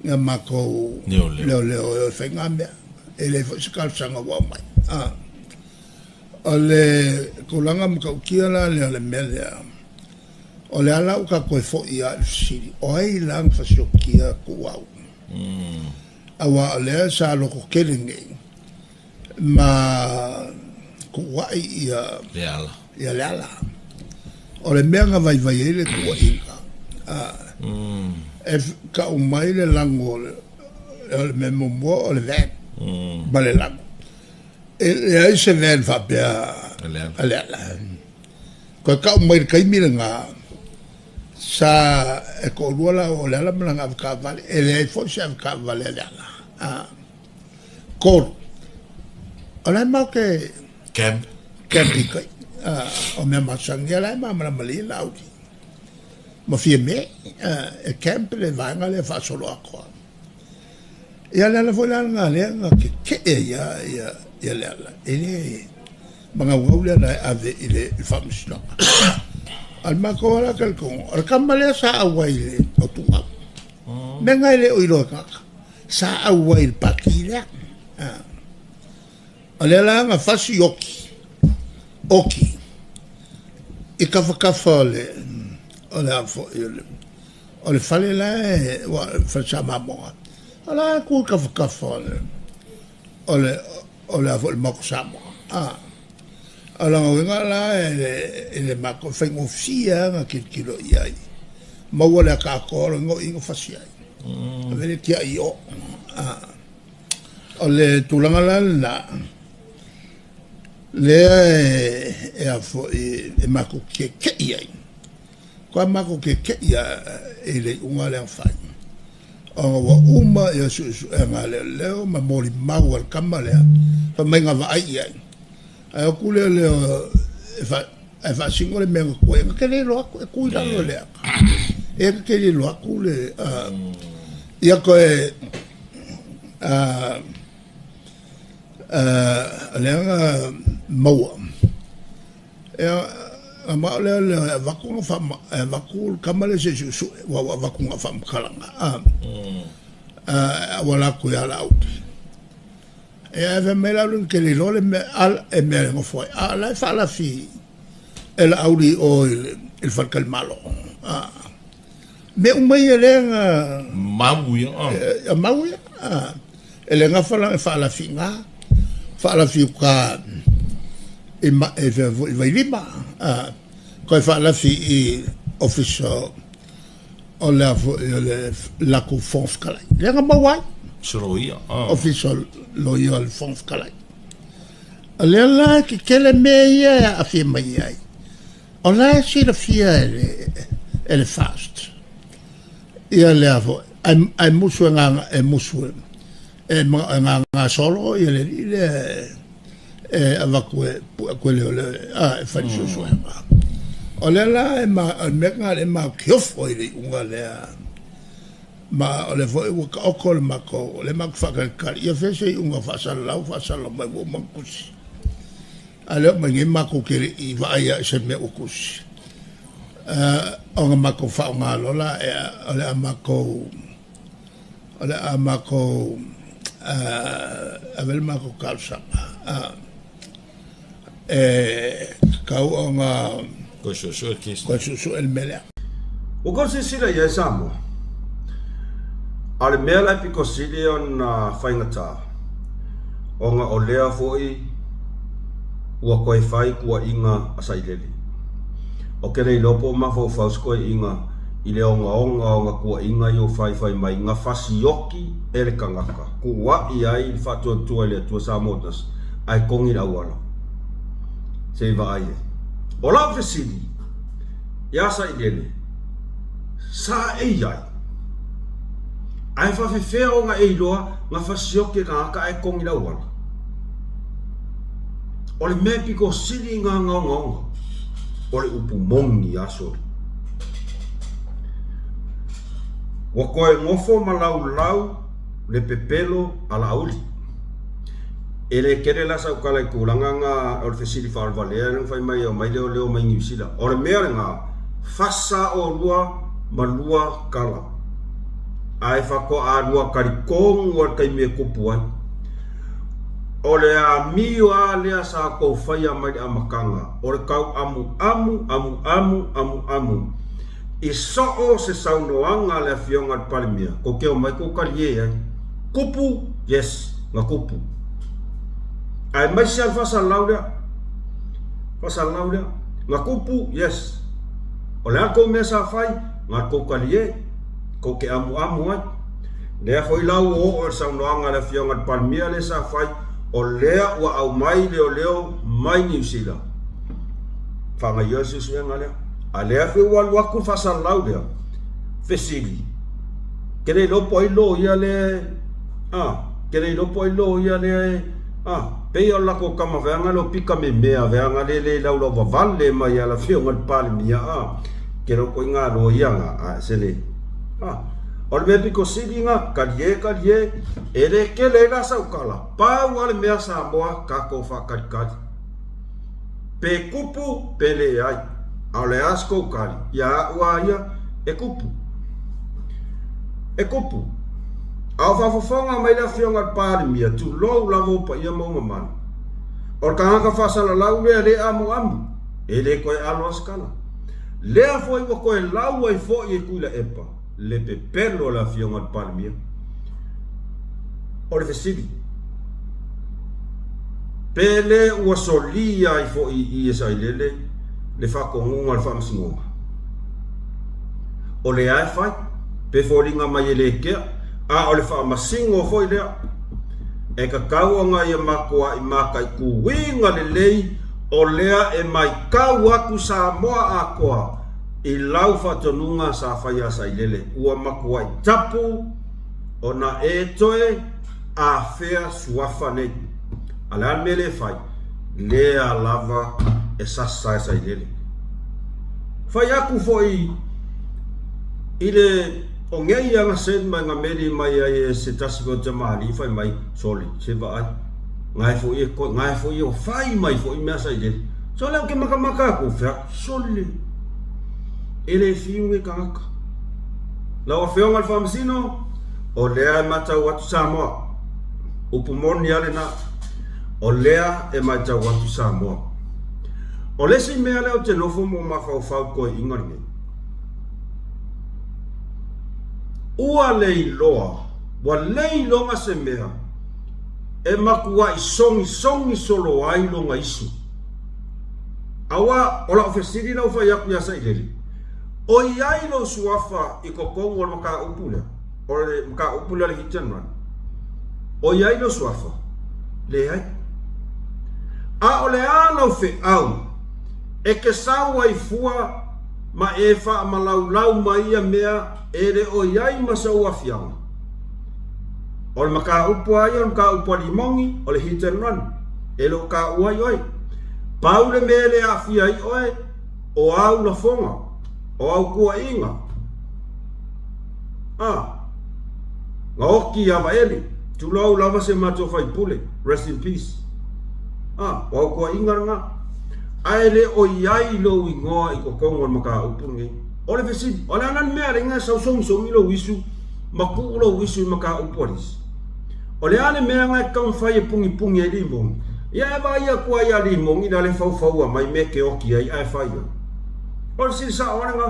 ni a matou leoleo e o e fai na mea. E leai foi se talosaga ua aumai. O le tulaga matautia la lea o le mea lea, o lea la ua tatou toe foi lava i le fesili, o ai la na fasiokia Tuuau? Aua o lea sa lototele nei ma tuuai ia Leala. Ia Leala. O le mea na vaivai ai le tuuaiga, e tau mai le lago o le mea muamua o le van ma le lago. E leai se van faapea a Leala. Toe tau mai le taimi lena, sa e toalua laua o Leala ma lana avetaavale, e leai foi se avetaavale a Leala. Tolu, o la e matou te Camp. Camp i tai. O mea masani, ia la e malamalama lelei Laauli ma Fiame, e camp le vaega lea faasoloatoa. Ia le ala foi la lena lea na tetee ai ia ia Leala, e le magaugau Leala e ave i le faamasinoga. A o le matou lava la talitonuga, o le tama lea sa auai i le o Tuuau. Mea na e le o iloa e tagata. Sa auai i le pati lea. O lea la na fasi oki, oki i tafatafa o le o le a foi o le o le fale la e ua fale sa mamoga. O la e tu i tafatafa o le o le o le a foi le Maota Samoa. A o lona uiga la e le matou faigofie lava ona tilotilo i ai. Maua le ata atoa o le igoa na fasi ai. Ave le tiai i o. O le tulaga la lena, lea e a foi e matou keke'i ai. Koa matou keke'i i le iuga lea na fai. Ona ua uma ia suesuega a leoleo ma molimau a le tama lea, fai mai na vaai i ai. Ae o atu leoleo e faasino le mea na tuai, na te le iloa atu, e tu i lalo i le ata. E na te le iloa atu le, ia toe, lea na maua. Ia, na manao leoleo e avatu na faama, e avatu le tama lea se i suesue, aua ua avatu na o faamatalaga, e auala atu ia Laauli. Ia, ae fai mai Laauli na te le iloa le mea, e mea e nofo ai, a o la e faalafi e Laauli i o i le faletalimalo. Mea uma ia lea na Mau ia. Mau ia. E le gafa la e faalafi i ina, faalafi i uka i ma, e fea foi i Vailima, toe faalafi i ofisa o le a foi o le latou Fofoga Fetalai. Lea na maua ai. Se loia. Ofisa o loia o le Fofoga Fetalai. O lea la e tetele mea ia e aafia mai ai. O la e silafia e le, e le FAST ia lea foi, ae musu e gaga, e musu e, e gaga solo ia le alii lea e avatu e pue atu e leoleo a e fai le suesuega. O lea la e ma, o le mea lena lea e matou te ofo ai i le iuga lea, ma o lea foi ua taoto le matou, o lea matou te faatalitali, ia fea se iuga faasalalau, faasalalau mai ua uma ona tusi. A lea mai nei matou te le i vaai lava i se mea ua tusi. Ona matou faaaoga loa la o le a matou o le a matou ave le matou talosaga e tatau ona toe suesue le case. Toe suesue le mea lea. Ua tou silasila i ai Samoa? A o le mea la e pito sili ona faigata, ona o lea foi. Ua koe fai kuaʻiga a Sailele. O ke le iloa po o mafaufau se koeʻiga i le ogaoga o nga kuaʻiga i o faifai mai nga fasioki e le kangaka, kuaʻi ai le faatuatua i le Atua sa motasi ae kogi le auala. Se i vaai ai. O lau fesili iā Sailele, sa e iai? Ae faafefea ona e iloa nga fasioki e kangaka ae kogi le auala? O le mea e piko sili i ngā ngaongaonga, o le upu moni a soli. Ua koe gofo ma laulau le pepelo a Laauli. E le kele la sau kala i tulaga nga o le fesili faalevalea lea na fai mai e omai leoleo mai Niu Sila. O le mea lena, fasa olua ma lua kala, ae faatoa lua talitonu a le taimi e tupu ai. O le amio a lea sa tou faia mai le amataga, o le tau amuamu, amuamu, amuamu i soo se saunoaga a le Afioga i le Palemia, tou te omai tou talie ai. Kupu, yes, na kupu. Aemaise a le faasalalau lea, faasalalau lea, na kupu, yes. O le a le tou mea sa fai, na tou talie, tou te amuamu ai. Lea foi la ua oo i le saunoaga a le Afioga i le Palemia lea sa fai, o lea ua aumai leoleo mai Niu Sila. Faagaioia le suesuega lea. A lea foi ua alu atu le faasalalau lea, fesili, ke le iloa po o ai loia lea, a, ke le iloa po o ai loia lea, a, pei o le latou tama veaga lea o Pita Memea veaga lea le laulauvavale mai a le Afioga i le Palemia, a, ke loko i ngā loia ngā, a, se le, a. O le mea pito sili na, kalie, kalie, e le kele ai la sau tala, pau a le mea Samoa tatou faatalikali. Pe kupu, pe leai, a o le a se kou kali, ia a'u a ia, e kupu. E kupu. A o faafofoga mai le Afioga i le Palemia, tulou lava ou paia ma ou mamalu. O le tagata faasalalau lea le amuamu, e le toe alo a se tala. Lea foi ua toe lau ai foi e Tuilaepa le pepelo a le Afioga i le Palemia. O le fesili, pe le ua solia ai foi i i e Sailele le faatonuga o le Faamasinoga? O lea e fai, pe foliga mai e le kea, a o le faamasino foi lea. E tatau ona ia matuai mataituina lelei o lea e maitau atu Samoa atoa i lau faatonuga sa faia Sailele ua matuai tapu ona e toe afea suafa nei. A le a le mea lea e fai? Lea lava e sasa e Sailele. Fai atu foi i le o nei aga send mai nga meli mai ai e se tasi foi o tamalii fai mai, soli, se vaai. Ngae foi e koe, ngae foi e o fai mai foi mea Sailele. So lea ou te makamaka atu, fai atu, soli, e le fiu nei tagata. Lau Afioga i le Faamasino, o lea e matau atu Samoa. Upu moni a lena. O lea e matau atu Samoa. O le isi mea lea ou te nofo ma ou mafaufau i toeaiina lenei, ua leiloa, ua leiloga se mea e matuai sogisogi solo ai lona isu. Aua o lau fesili la ua fai atu ia Sailele, O i ai lou suafa i totonu o le mataupu lea, o le mataupu lea o le hit and run? O i ai lou suafa? Leai. A o le a lau feau e te sau ai fua ma e faamalaulau mai ia mea e le o i ai ma sou afiaga? O le mataupu a ia o le mataupu a Limogi, o le hit and run, e le o taua ai oe. Pau le mea e le aafia ai oe, o āu lafoga, o āu kuaʻiga, a, na oki iā Vaeli, tulou lava se matou faipule, rest in peace, a, o āu kuaʻiga lena, a e le o i ai lou igoa i totonu o le mataupu lenei. O le fesili, o le a la le mea alaiga e sau sogisogi lou isu ma tuu lou isu i mataupu a le isi? O le a le mea na e taumafai e pugipugī ai Limogi? Ia e vaai atu ai ia Limogi la le faufaua mai mea e te oki ai ae fai ai. O le fesili sao lava lena.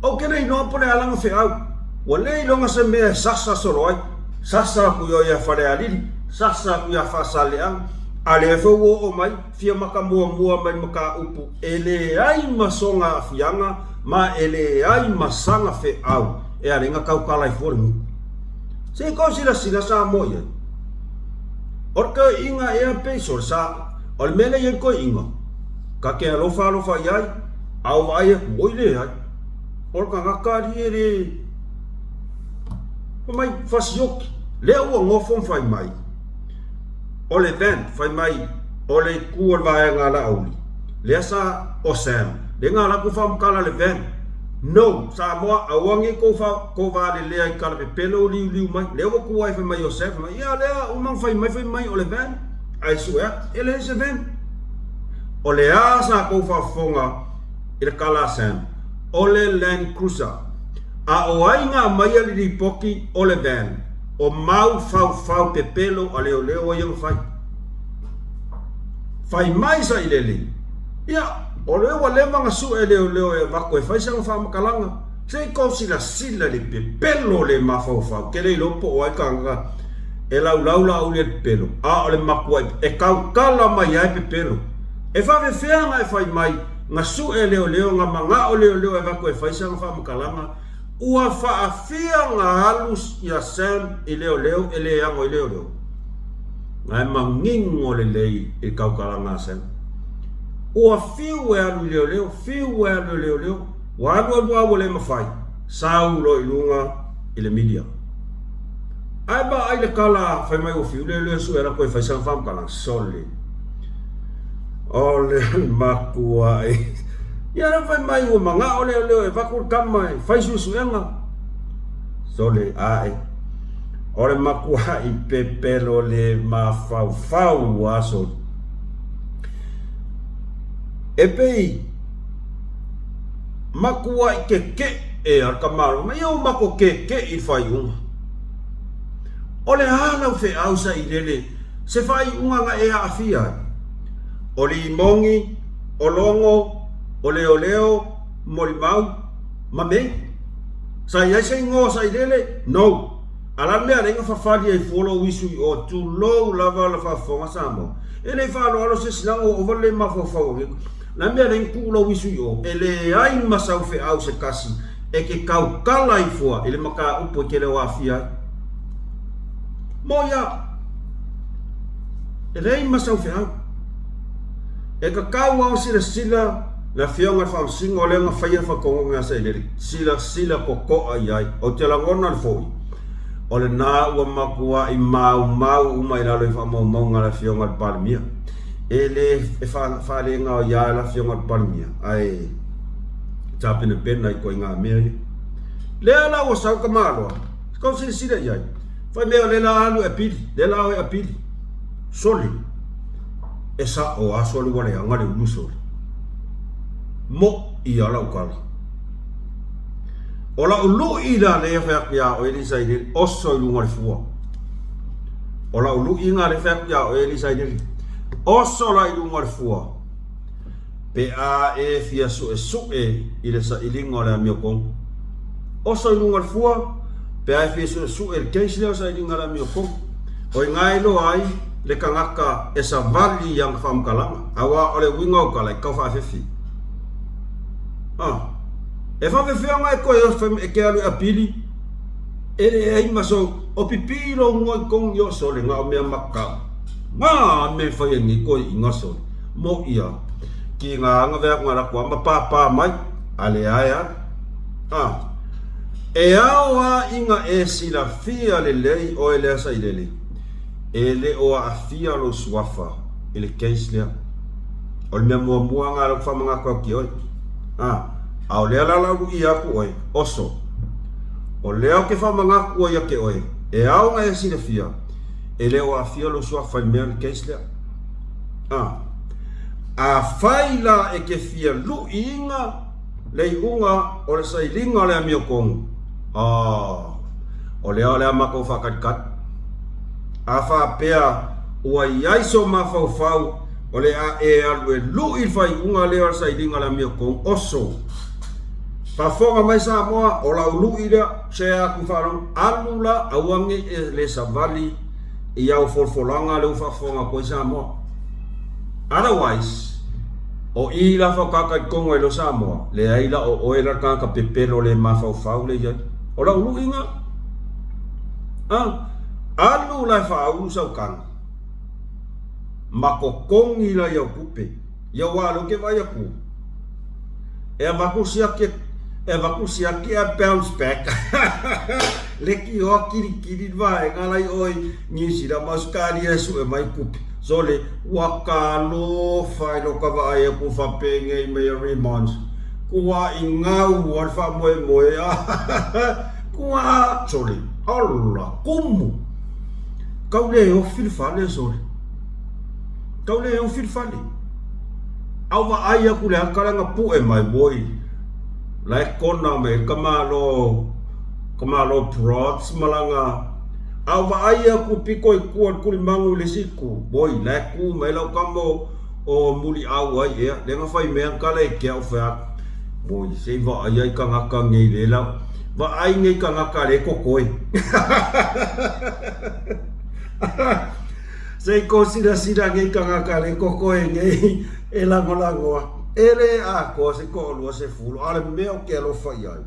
Ou te le iloa po o le a lana feau. Ua le iloga se mea e sasa solo ai. Sasa atu i o ia Falealili, sasa atu ia Faasaleleaga. A lea foi ua oo mai, fia maka muamua mai mataupu e leai ma soga aafiaga ma e leai ma saga feau e ala ai na tautala ai fua le gutu. Se i tou silasila Samoa i ai. O le toeaiina ea pe i sole sa, o le mea lea e i ai le toeaiina, ta te alofa alofa i ai, a ou vaai atu, oi leai, o le tagata alii e le, fai mai, fasioki, lea ua nofo ma fai mai, o le van, fai mai, o le itu o le vaega a Laauli, lea sa o Sam, lea na alu atu faamatala le van, no, Samoa, aua nei tou tou valelea i tala pepelo o liuliu mai, lea ua tu ai fai mai o Sam, fai mai, ia lea uma ona fai mai, fai mai o le van, ae sue atu, e leai se van. O le a sa tou faafofoga i le tala a Sam, o le Land Cruiser. A o ai na aumaia le lipoti o le van, o mau faufau pepelo a leoleo ia na fai. Fai mai sailele, ia, o lea ua leva na sue leoleo e avatu e fai sana faamatalaga, se i tou silasila i le pepelo le mafaufau, ke le iloa po o ai tagata e laulau laauli e pepelo, a o le matuai e tautala mai ai pepelo. E faafefea na e fai mai na sue leoleo na manao leoleo e avatu e fai sana faamatalaga, Ua faafia na alu ia Sam i leoleo e le ano i leoleo. Na e manino lelei i le tautalaga a Sam. Ua fiu e alu i leoleo, fiu e alu i leoleo, ua alu alu a ua le mafai, sau loa i luga i le media. Ae vaai le tala fai mai ua fiu leoleo e sue ala toe fai sana faamatalaga, sole. O le matuai. Ia lea fai mai ua manao leoleo e avatu le tama e fai suesuega. Sole ae. O le matuai pepelo le mafaufau a sole. E pei matuai keke'e a le tamaloa mai, ia ua matou keke'e i le faaiuga. O le a lau feau sailele se faaiuga na e aafia ai? O limogi, o logo, o leoleo, molimau, ma mei. Sa i ai se igoa sailele? No. A la le mea lea na fafali ai fua lou isu i o, tulou lava la faafofoga Samoa. E le i faaaloalo se isi leaga ua ova le le mafaufau o le la mea lea na tuu lou isu i o, e leai ma sau feau se tasi e te tautala ai fua i le mataupu e te le o aafia ai. Mo ia, e leai ma sau feau. E tatau lava ona silasila le Afioga i le Faamasino lea na faia le faatonuga ia Sailele, silasila totoa i ai. Ou te lagona le foi, o lena ua matuai maumau uma i lalo i faamaumauga a le Afioga i le Palemia. E le e faalegaoia ai le Afioga i le Palemia, ae tapenapena i ituaiga mea ia. Lea la ua sau tamaloa, tou silasila i ai, fai mea o lea la alu e apili, lea la o e apili. Sole, e sa'o a sole ua leaga le ulu sole. Mo'i a lau tala. O lau lu'i la lea fai atu iā oe Lisailele, oso i luga o le fua. O lau lu'i gā lea fai atu iā oe Lisailele, oso la i luga o le fua. Pe a e fia su'esu'e i le sailiga o le amiotonu. Oso i luga o le fua, pe a e fia su'esu'e i le case lea o le sailiga o le amiotonu. O i ina e iloa ai le tagata e savali i ana faamatalaga, aua o le uiga o tala e tau faafefe. A, e faafefea ona e toe oso e te alu e apili, e leai ma sou, o pipii lou igoa i totonu i o sole, na o mea makau. Ngā mea e fai ai nei toeaiina sole. Mo ia, ki ngā anga vea ngā raku ama pāpā mai, a le ae alu. A, e ao a inga e silafia lelei oe lea sailele, e le o aafia lou suafa i le case lea. O le mea muamua ngā lau whamangaku au ki oe. A, a o lea la lau luia aku oe, oso. O lea o ke whamangaku oe ia ke oe, e ao nga e silafia, e le o aafia lou suafa i le mea le case lea. A. Afai la e ke fia luʻiina le iuga o le sailiga o le amiotonu, a, o lea o le a matou faakalikali. A faapea ua i ai so mafaufau o le a e alu e luʻi le faaiuga lea o le sailiga o le amiotonu, oso. Faafofoga mai Samoa, o lau luʻi lea, sea atu i faalogo, alu la, aua nei e le savali i au folafolaga lea ua faafofoga atu ai Samoa. Otherwise, o i la whakaka i kongo e lo Samoa, le ai la o oe la kaka pepelo le mafaufau le iai. O lau luiga, ah, alu la e faaulu sau kagi, ma kokogi la iau kupe, ia ua alu ke vai aku. E avaku siaki, e avaku siaki a bounce back. Le ki oa kilikili le vaega la i oi New Zealand ma Australia e sue mai kupe. Sole, ua talofa i lo ka vaai aku faapenei mai a Raymond. Kua i gau a le faamoemoe a. Kua, sole, ala, kumu. Kau le ofi le fale, sole. Tau le ofi le fale. Au vaai aku le aka langa pu'e mai moi. La e kona mai ka malo ka malo prods malanga. Au vaai aku piko i kua le kulimangu i le siku. Moi la e ku mai lau kamo o muli au ai ea. Le nga fai mea kala e ke au whea. Moi sei vaai ai kangaka ngei le lau. Vaai ngei kangaka le kokoe. Se i kosilasila nei tagata le koko e nei e lagolagoa, e le atoa se 20, a o le mea ou te alofa i ai,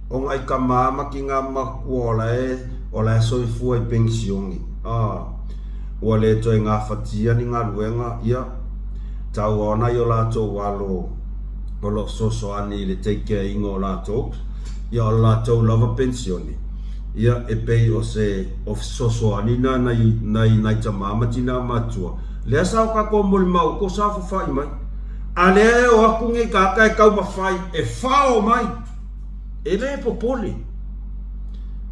o nai tama ma tina matua o la e, o la e soifua i penisione, a, ua le toe gafatia ni galuega, ia, tau lava nai o latou alo o lo o fesoasoani i le take care ina o latou, ia o le latou lava penisione, ia, e pei o se o fesoasoani na nai, nai, nai tamā ma tinā matua. Lea sa o tatou molimau ko sa fafa'i mai. A lea e o aku nei kāta e taumafai e fao mai. E le popole.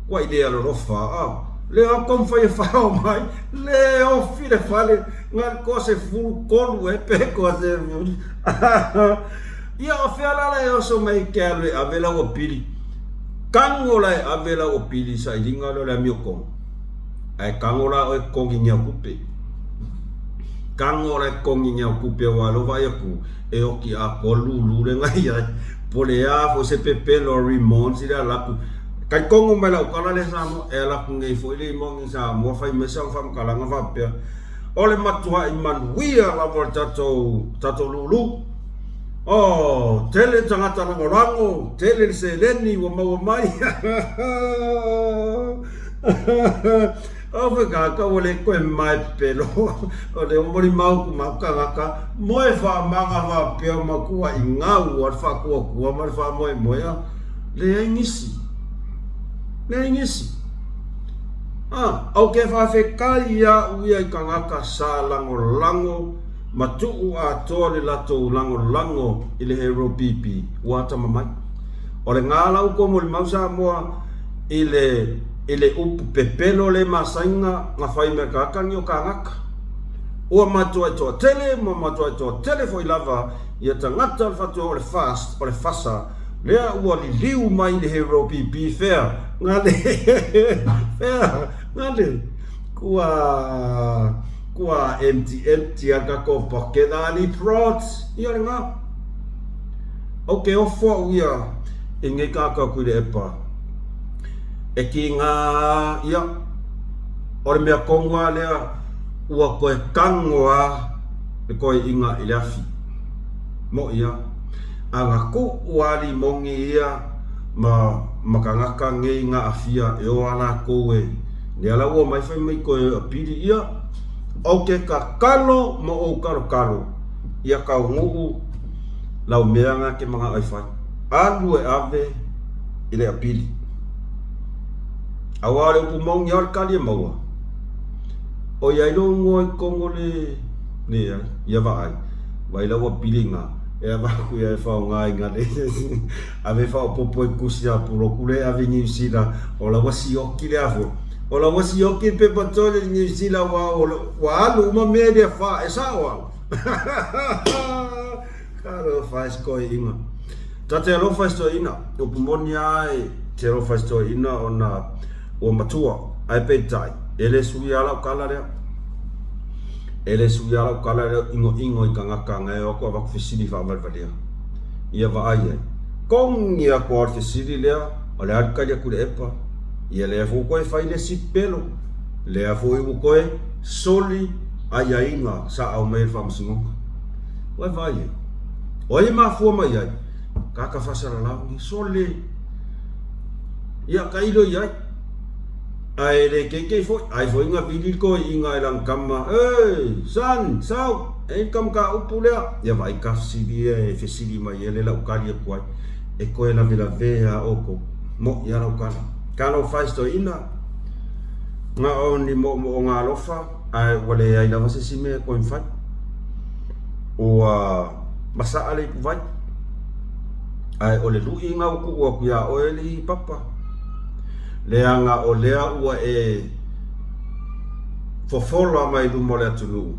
Kua i le alolofa, a. Lea o taumafai e fao mai, le ofi le fale, na le 13 e pe 10. Ia o fea la la e oso mai ke alu e ave lau apili. Kago la e ave lau apili i sailiga lea o le amiokongo. Ae kago la oe kogi au kupe. Kago la e kogi au kupe aua lou vaai atu e oki atoa lulu le ngai ai. Po o le a foi se pepelo a Raymond le ala atu. Kai kongo mai lau tala lea Samoa e ala atu nei foi le imogi Samoa fai mai sau faamatalaga faapea o le matuai manuia lava o le tatou tatou lulu. Oh, tele tagata lagolago, tele le seleni ua maua mai. Oh, whakaaka ua le koe mai pelo. O le omori mau ku mau tagata, moe whaamanga whaapea ma kua i ngau a le whaakuakua ma le whaamoemoea. Leai nisi. Leai nisi. Ah, au ke whaawhekai ia uia i tagata sa lagolago ma tuu atoa le latou lagolago i le Hero PP ua atamamai. O le gā la upu o molimau Samoa i le i le upu pepelo le masaiga na fai mea kakagi o kānaka. Ua matua e toatele ma matua e toatele foi lava ia tagata o le fatua o le fast o le fasa lea ua liliu mai i le Hero PP fea gale fea gale kua Kua empty empty a tatou paketa ali prods ia le nga. Au ke ofo au ia i nei kākau kui le epa. E ki ngā ia, o le mea kongu a lea, ua koe kango a le koe inga i le afi. Mo ia, a nga ku ua ali mongi ia ma ma kangaka ngei nga afia e o a lakou e Lea la ua mai fai mai koe apili ia, o ke kakalo ma ou kalokalo ia kau nuu lau mea nga ke manga ai fai. Alu e ave i le apili. Aua o le upu maungi ao le kali e maua. O iai lo ngoa i kongo le le ai, ia vaai. Vai lau apili nga, e avaku ia e whaonga i nga le. Ave faaopoopo i kusi a Puloku le ave i Niu Sila, o la ua sioki le afua. O la ua sioki le pepa toilet i Niu Sila ua, ua alu uma mea i le afa, e sao au. Ka alofa e se toeaina. Ta te alofa i se toeaina, upu moni lava e te alofa i se toeaina ona ua matua, ae peitai, e le suia lau kala lea. E le suia lau kala lea inoino i tagata na e o atu avatu fesili faavalevalea. Ia vaai ai. Kogi atu lava o le fesili lea, o le a le tali atu i le epa? Ia lea foi ua toe fai le isi pepelo, lea foi ua toe soli Aiaiga sa aumai e le Faamasinoga. Ua e vaai i ai? O ai e mafua mai ai? Tagata faasalalau nei. Sole! Ia, tailo i ai. Ae le keikei foi, ai foi na vili le toeaina e lana tama, Ei! Son! Sau! E i ai le tama mataupu lea. Ia vaai ka fesili ia e fesili mai ai lea la ou tali atu ai. E toe lavelavea lava outou. Moʻi lava lau tala. Talofa e si toeaina, na o ni moomooga alofa ae ua leai lava se isi mea e toe mafai. Ua masaa le ipuvai, ae o le lui lena ua tuu atu ia oe alii papa, leaga o lea ua e fofola mai luma o le atunuu,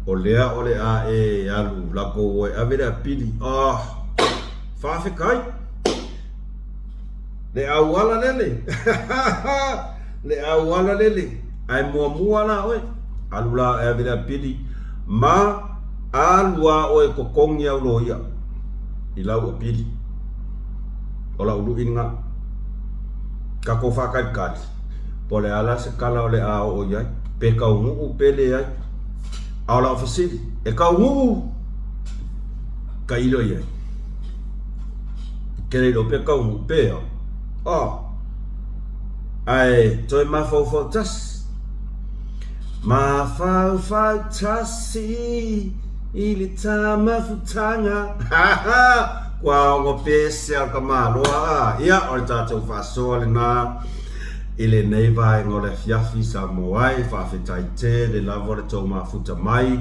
o lea o le a e alu latou o e ave le apili. Ah! Faafetai! Le auala lele! Le auala lele! Ae muamua la oe, alu la e ave le apili ma alu a oe e totogi au loia i lau apili. O lau lui lena. Tatou faatalitali po o le a la se tala o le a oo i ai, pe taunuu pe leai. A o lau fesili, e taunuu? Tailo i ai. Ke le iloa pe taunuu pe a. Oh. Ae toe mafaufau tasi. Mafaufau tasi i le tamafutaga. Kua ogo pese a le tamaloa a. Ia, o le tatou faasoa lena i lenei vaega o le afiafi Samoa ai. Faafetai tele lava le tou mafuta mai.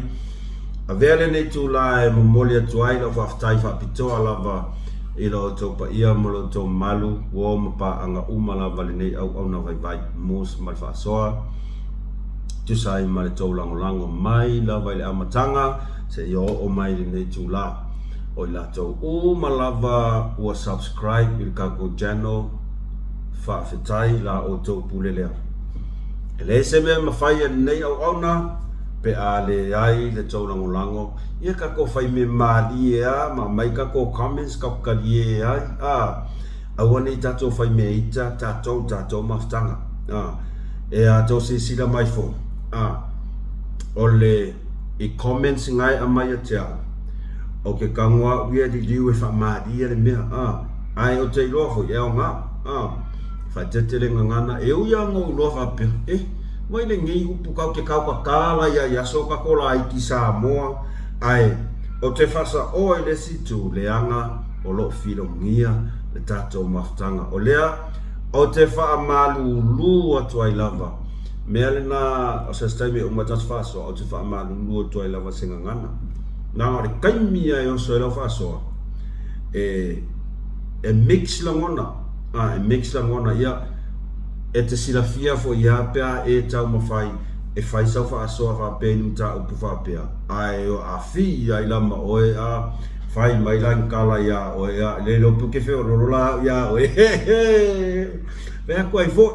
Avea lenei itula e momoli atu ai lau faafetai faapitoa lava i lo outou paia ma lo outou mamalu, uo ma paaga uma lava lenei auauna vaivai, mus ma le faasoa, tusa ai ma le tou lagolago mai lava i le amataga seia oo mai i lenei itula. O i latou uma lava ua subscribe i le tatou channel, faafetai la outou pule lea. E leai se mea e mafai e lenei auauna pe a leai le tou lagolago, ia tatou fai mea malie a ma aumai tatou comments tatou talie ai a, aua nei tatou fai mea ita tatou tatou mafutaga a, e a tou silasila mai foi a, o le i comments nga e aumai ia te au, o ke tago au ia liliu e faamalie le mea a, ae ou te iloa foi e aoga a, faaeteete le gagana e ui lava ona ou iloa faapea, eh. Mai lenei upu kau te kaukata la ia i aso ka ko laiti Samoa ae o te faasaoa i le isi itu leaga o loo filogia le tatou mafutaga o lea o te faamalulu atu ai lava mea lena o se taimi e uma tatou faasoa o te faamalulu atu ai lava se gagana leaga o le taimi a e oso ai lau faasoa e e mix lagona a e mix lagona ia E te silafia foi a pe a e taumafai e fai sau faasoa faapea i ni mataupu faapea, ae o afi ai la ma oe a fai mai la ni tala iā oe a le iloa pe ke feololo la au iā oe fai atu ai foi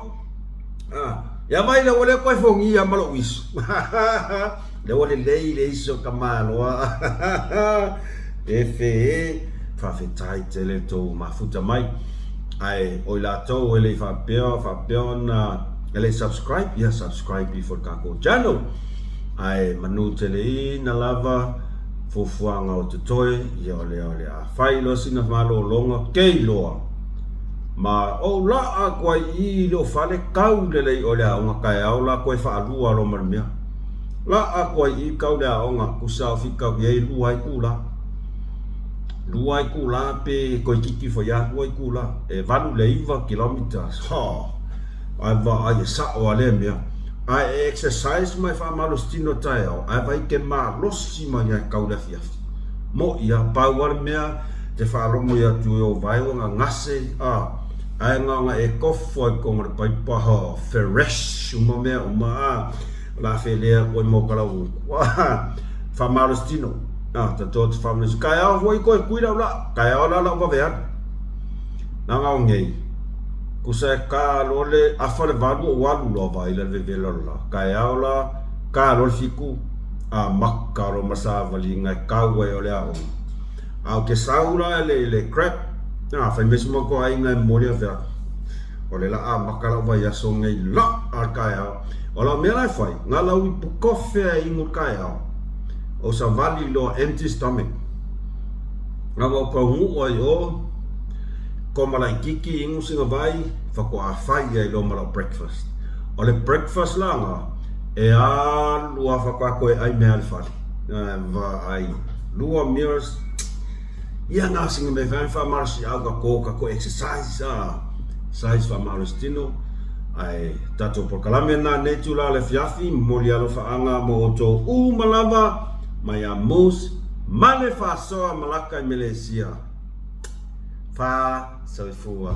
a ia mai le ua le koe fogia ma lou iso le ua lelei le iso ka maloa e fe e faafetai tele tou mafuta mai. Ae o i latou e le i faapea, faapea ona e le i subscribe, ia subscribe ifo i le tatou channel. Ae manu teleina lava fuafuaga o totoe, ia o lea o le a fai loa sina malologa kei loa. Ma ou laa atu ai i i lou fale kau lelei o le aoga taeao la toe faalua loa ma le mea. Laa atu ai i i kau le aoga kusa o fika i ai lua itula. Lua itula pe toeitiiti foi lava lua itula, e 8 i le 9 kilometers. Ha! Ae vaai e sao lava lea mea. Ae e exercise ma e faamalosi tino taeao, ae vaai te malosi mai lava e tau le afiafi. Moʻi lava, pau lava le mea te faalogo i atu e o vae ua gagase, a, ae na ona e kofo ai i totonu o le paipa, ha, fresh uma mea uma, a, o le a felea atu ai ma o talau, a, faamalosi tino. A, tatou te whamanui. Taeao foi koe kui lau la. Taeao la lau vave alu. Nanga o nei. Kusa e ka loa le afa le valu o alu loa vai la le vevela o la. Taeao la ka loa le fiku. A maka loa ma savali ngai kau ai o le aoga. A o ke sau la le, le crap. A, fai mai si matou aiga e momoli ave aku. O le la amata lau vaiaso nei la a le taeao. O lau mea la e fai, na lau ipu kofe a e inu i le taeao, o savali loa empty stomach. Na ua ou taunuu ai i o, koma laititi inu sina vai, faatoa fai ai loa ma lau breakfast. O le breakfast la na, e alu lava faatoa toe ai mea a le fale. Vaai, lua meals, ia na sina mea fai faamalosiau ka to ka toe exercise a size faamalositino ae tatou polokalame lena nei itula o le afiafi momoli alofaaga mo outou uma lava mai a Moose ma le faasoa malaka i Melesia. Fa soifua.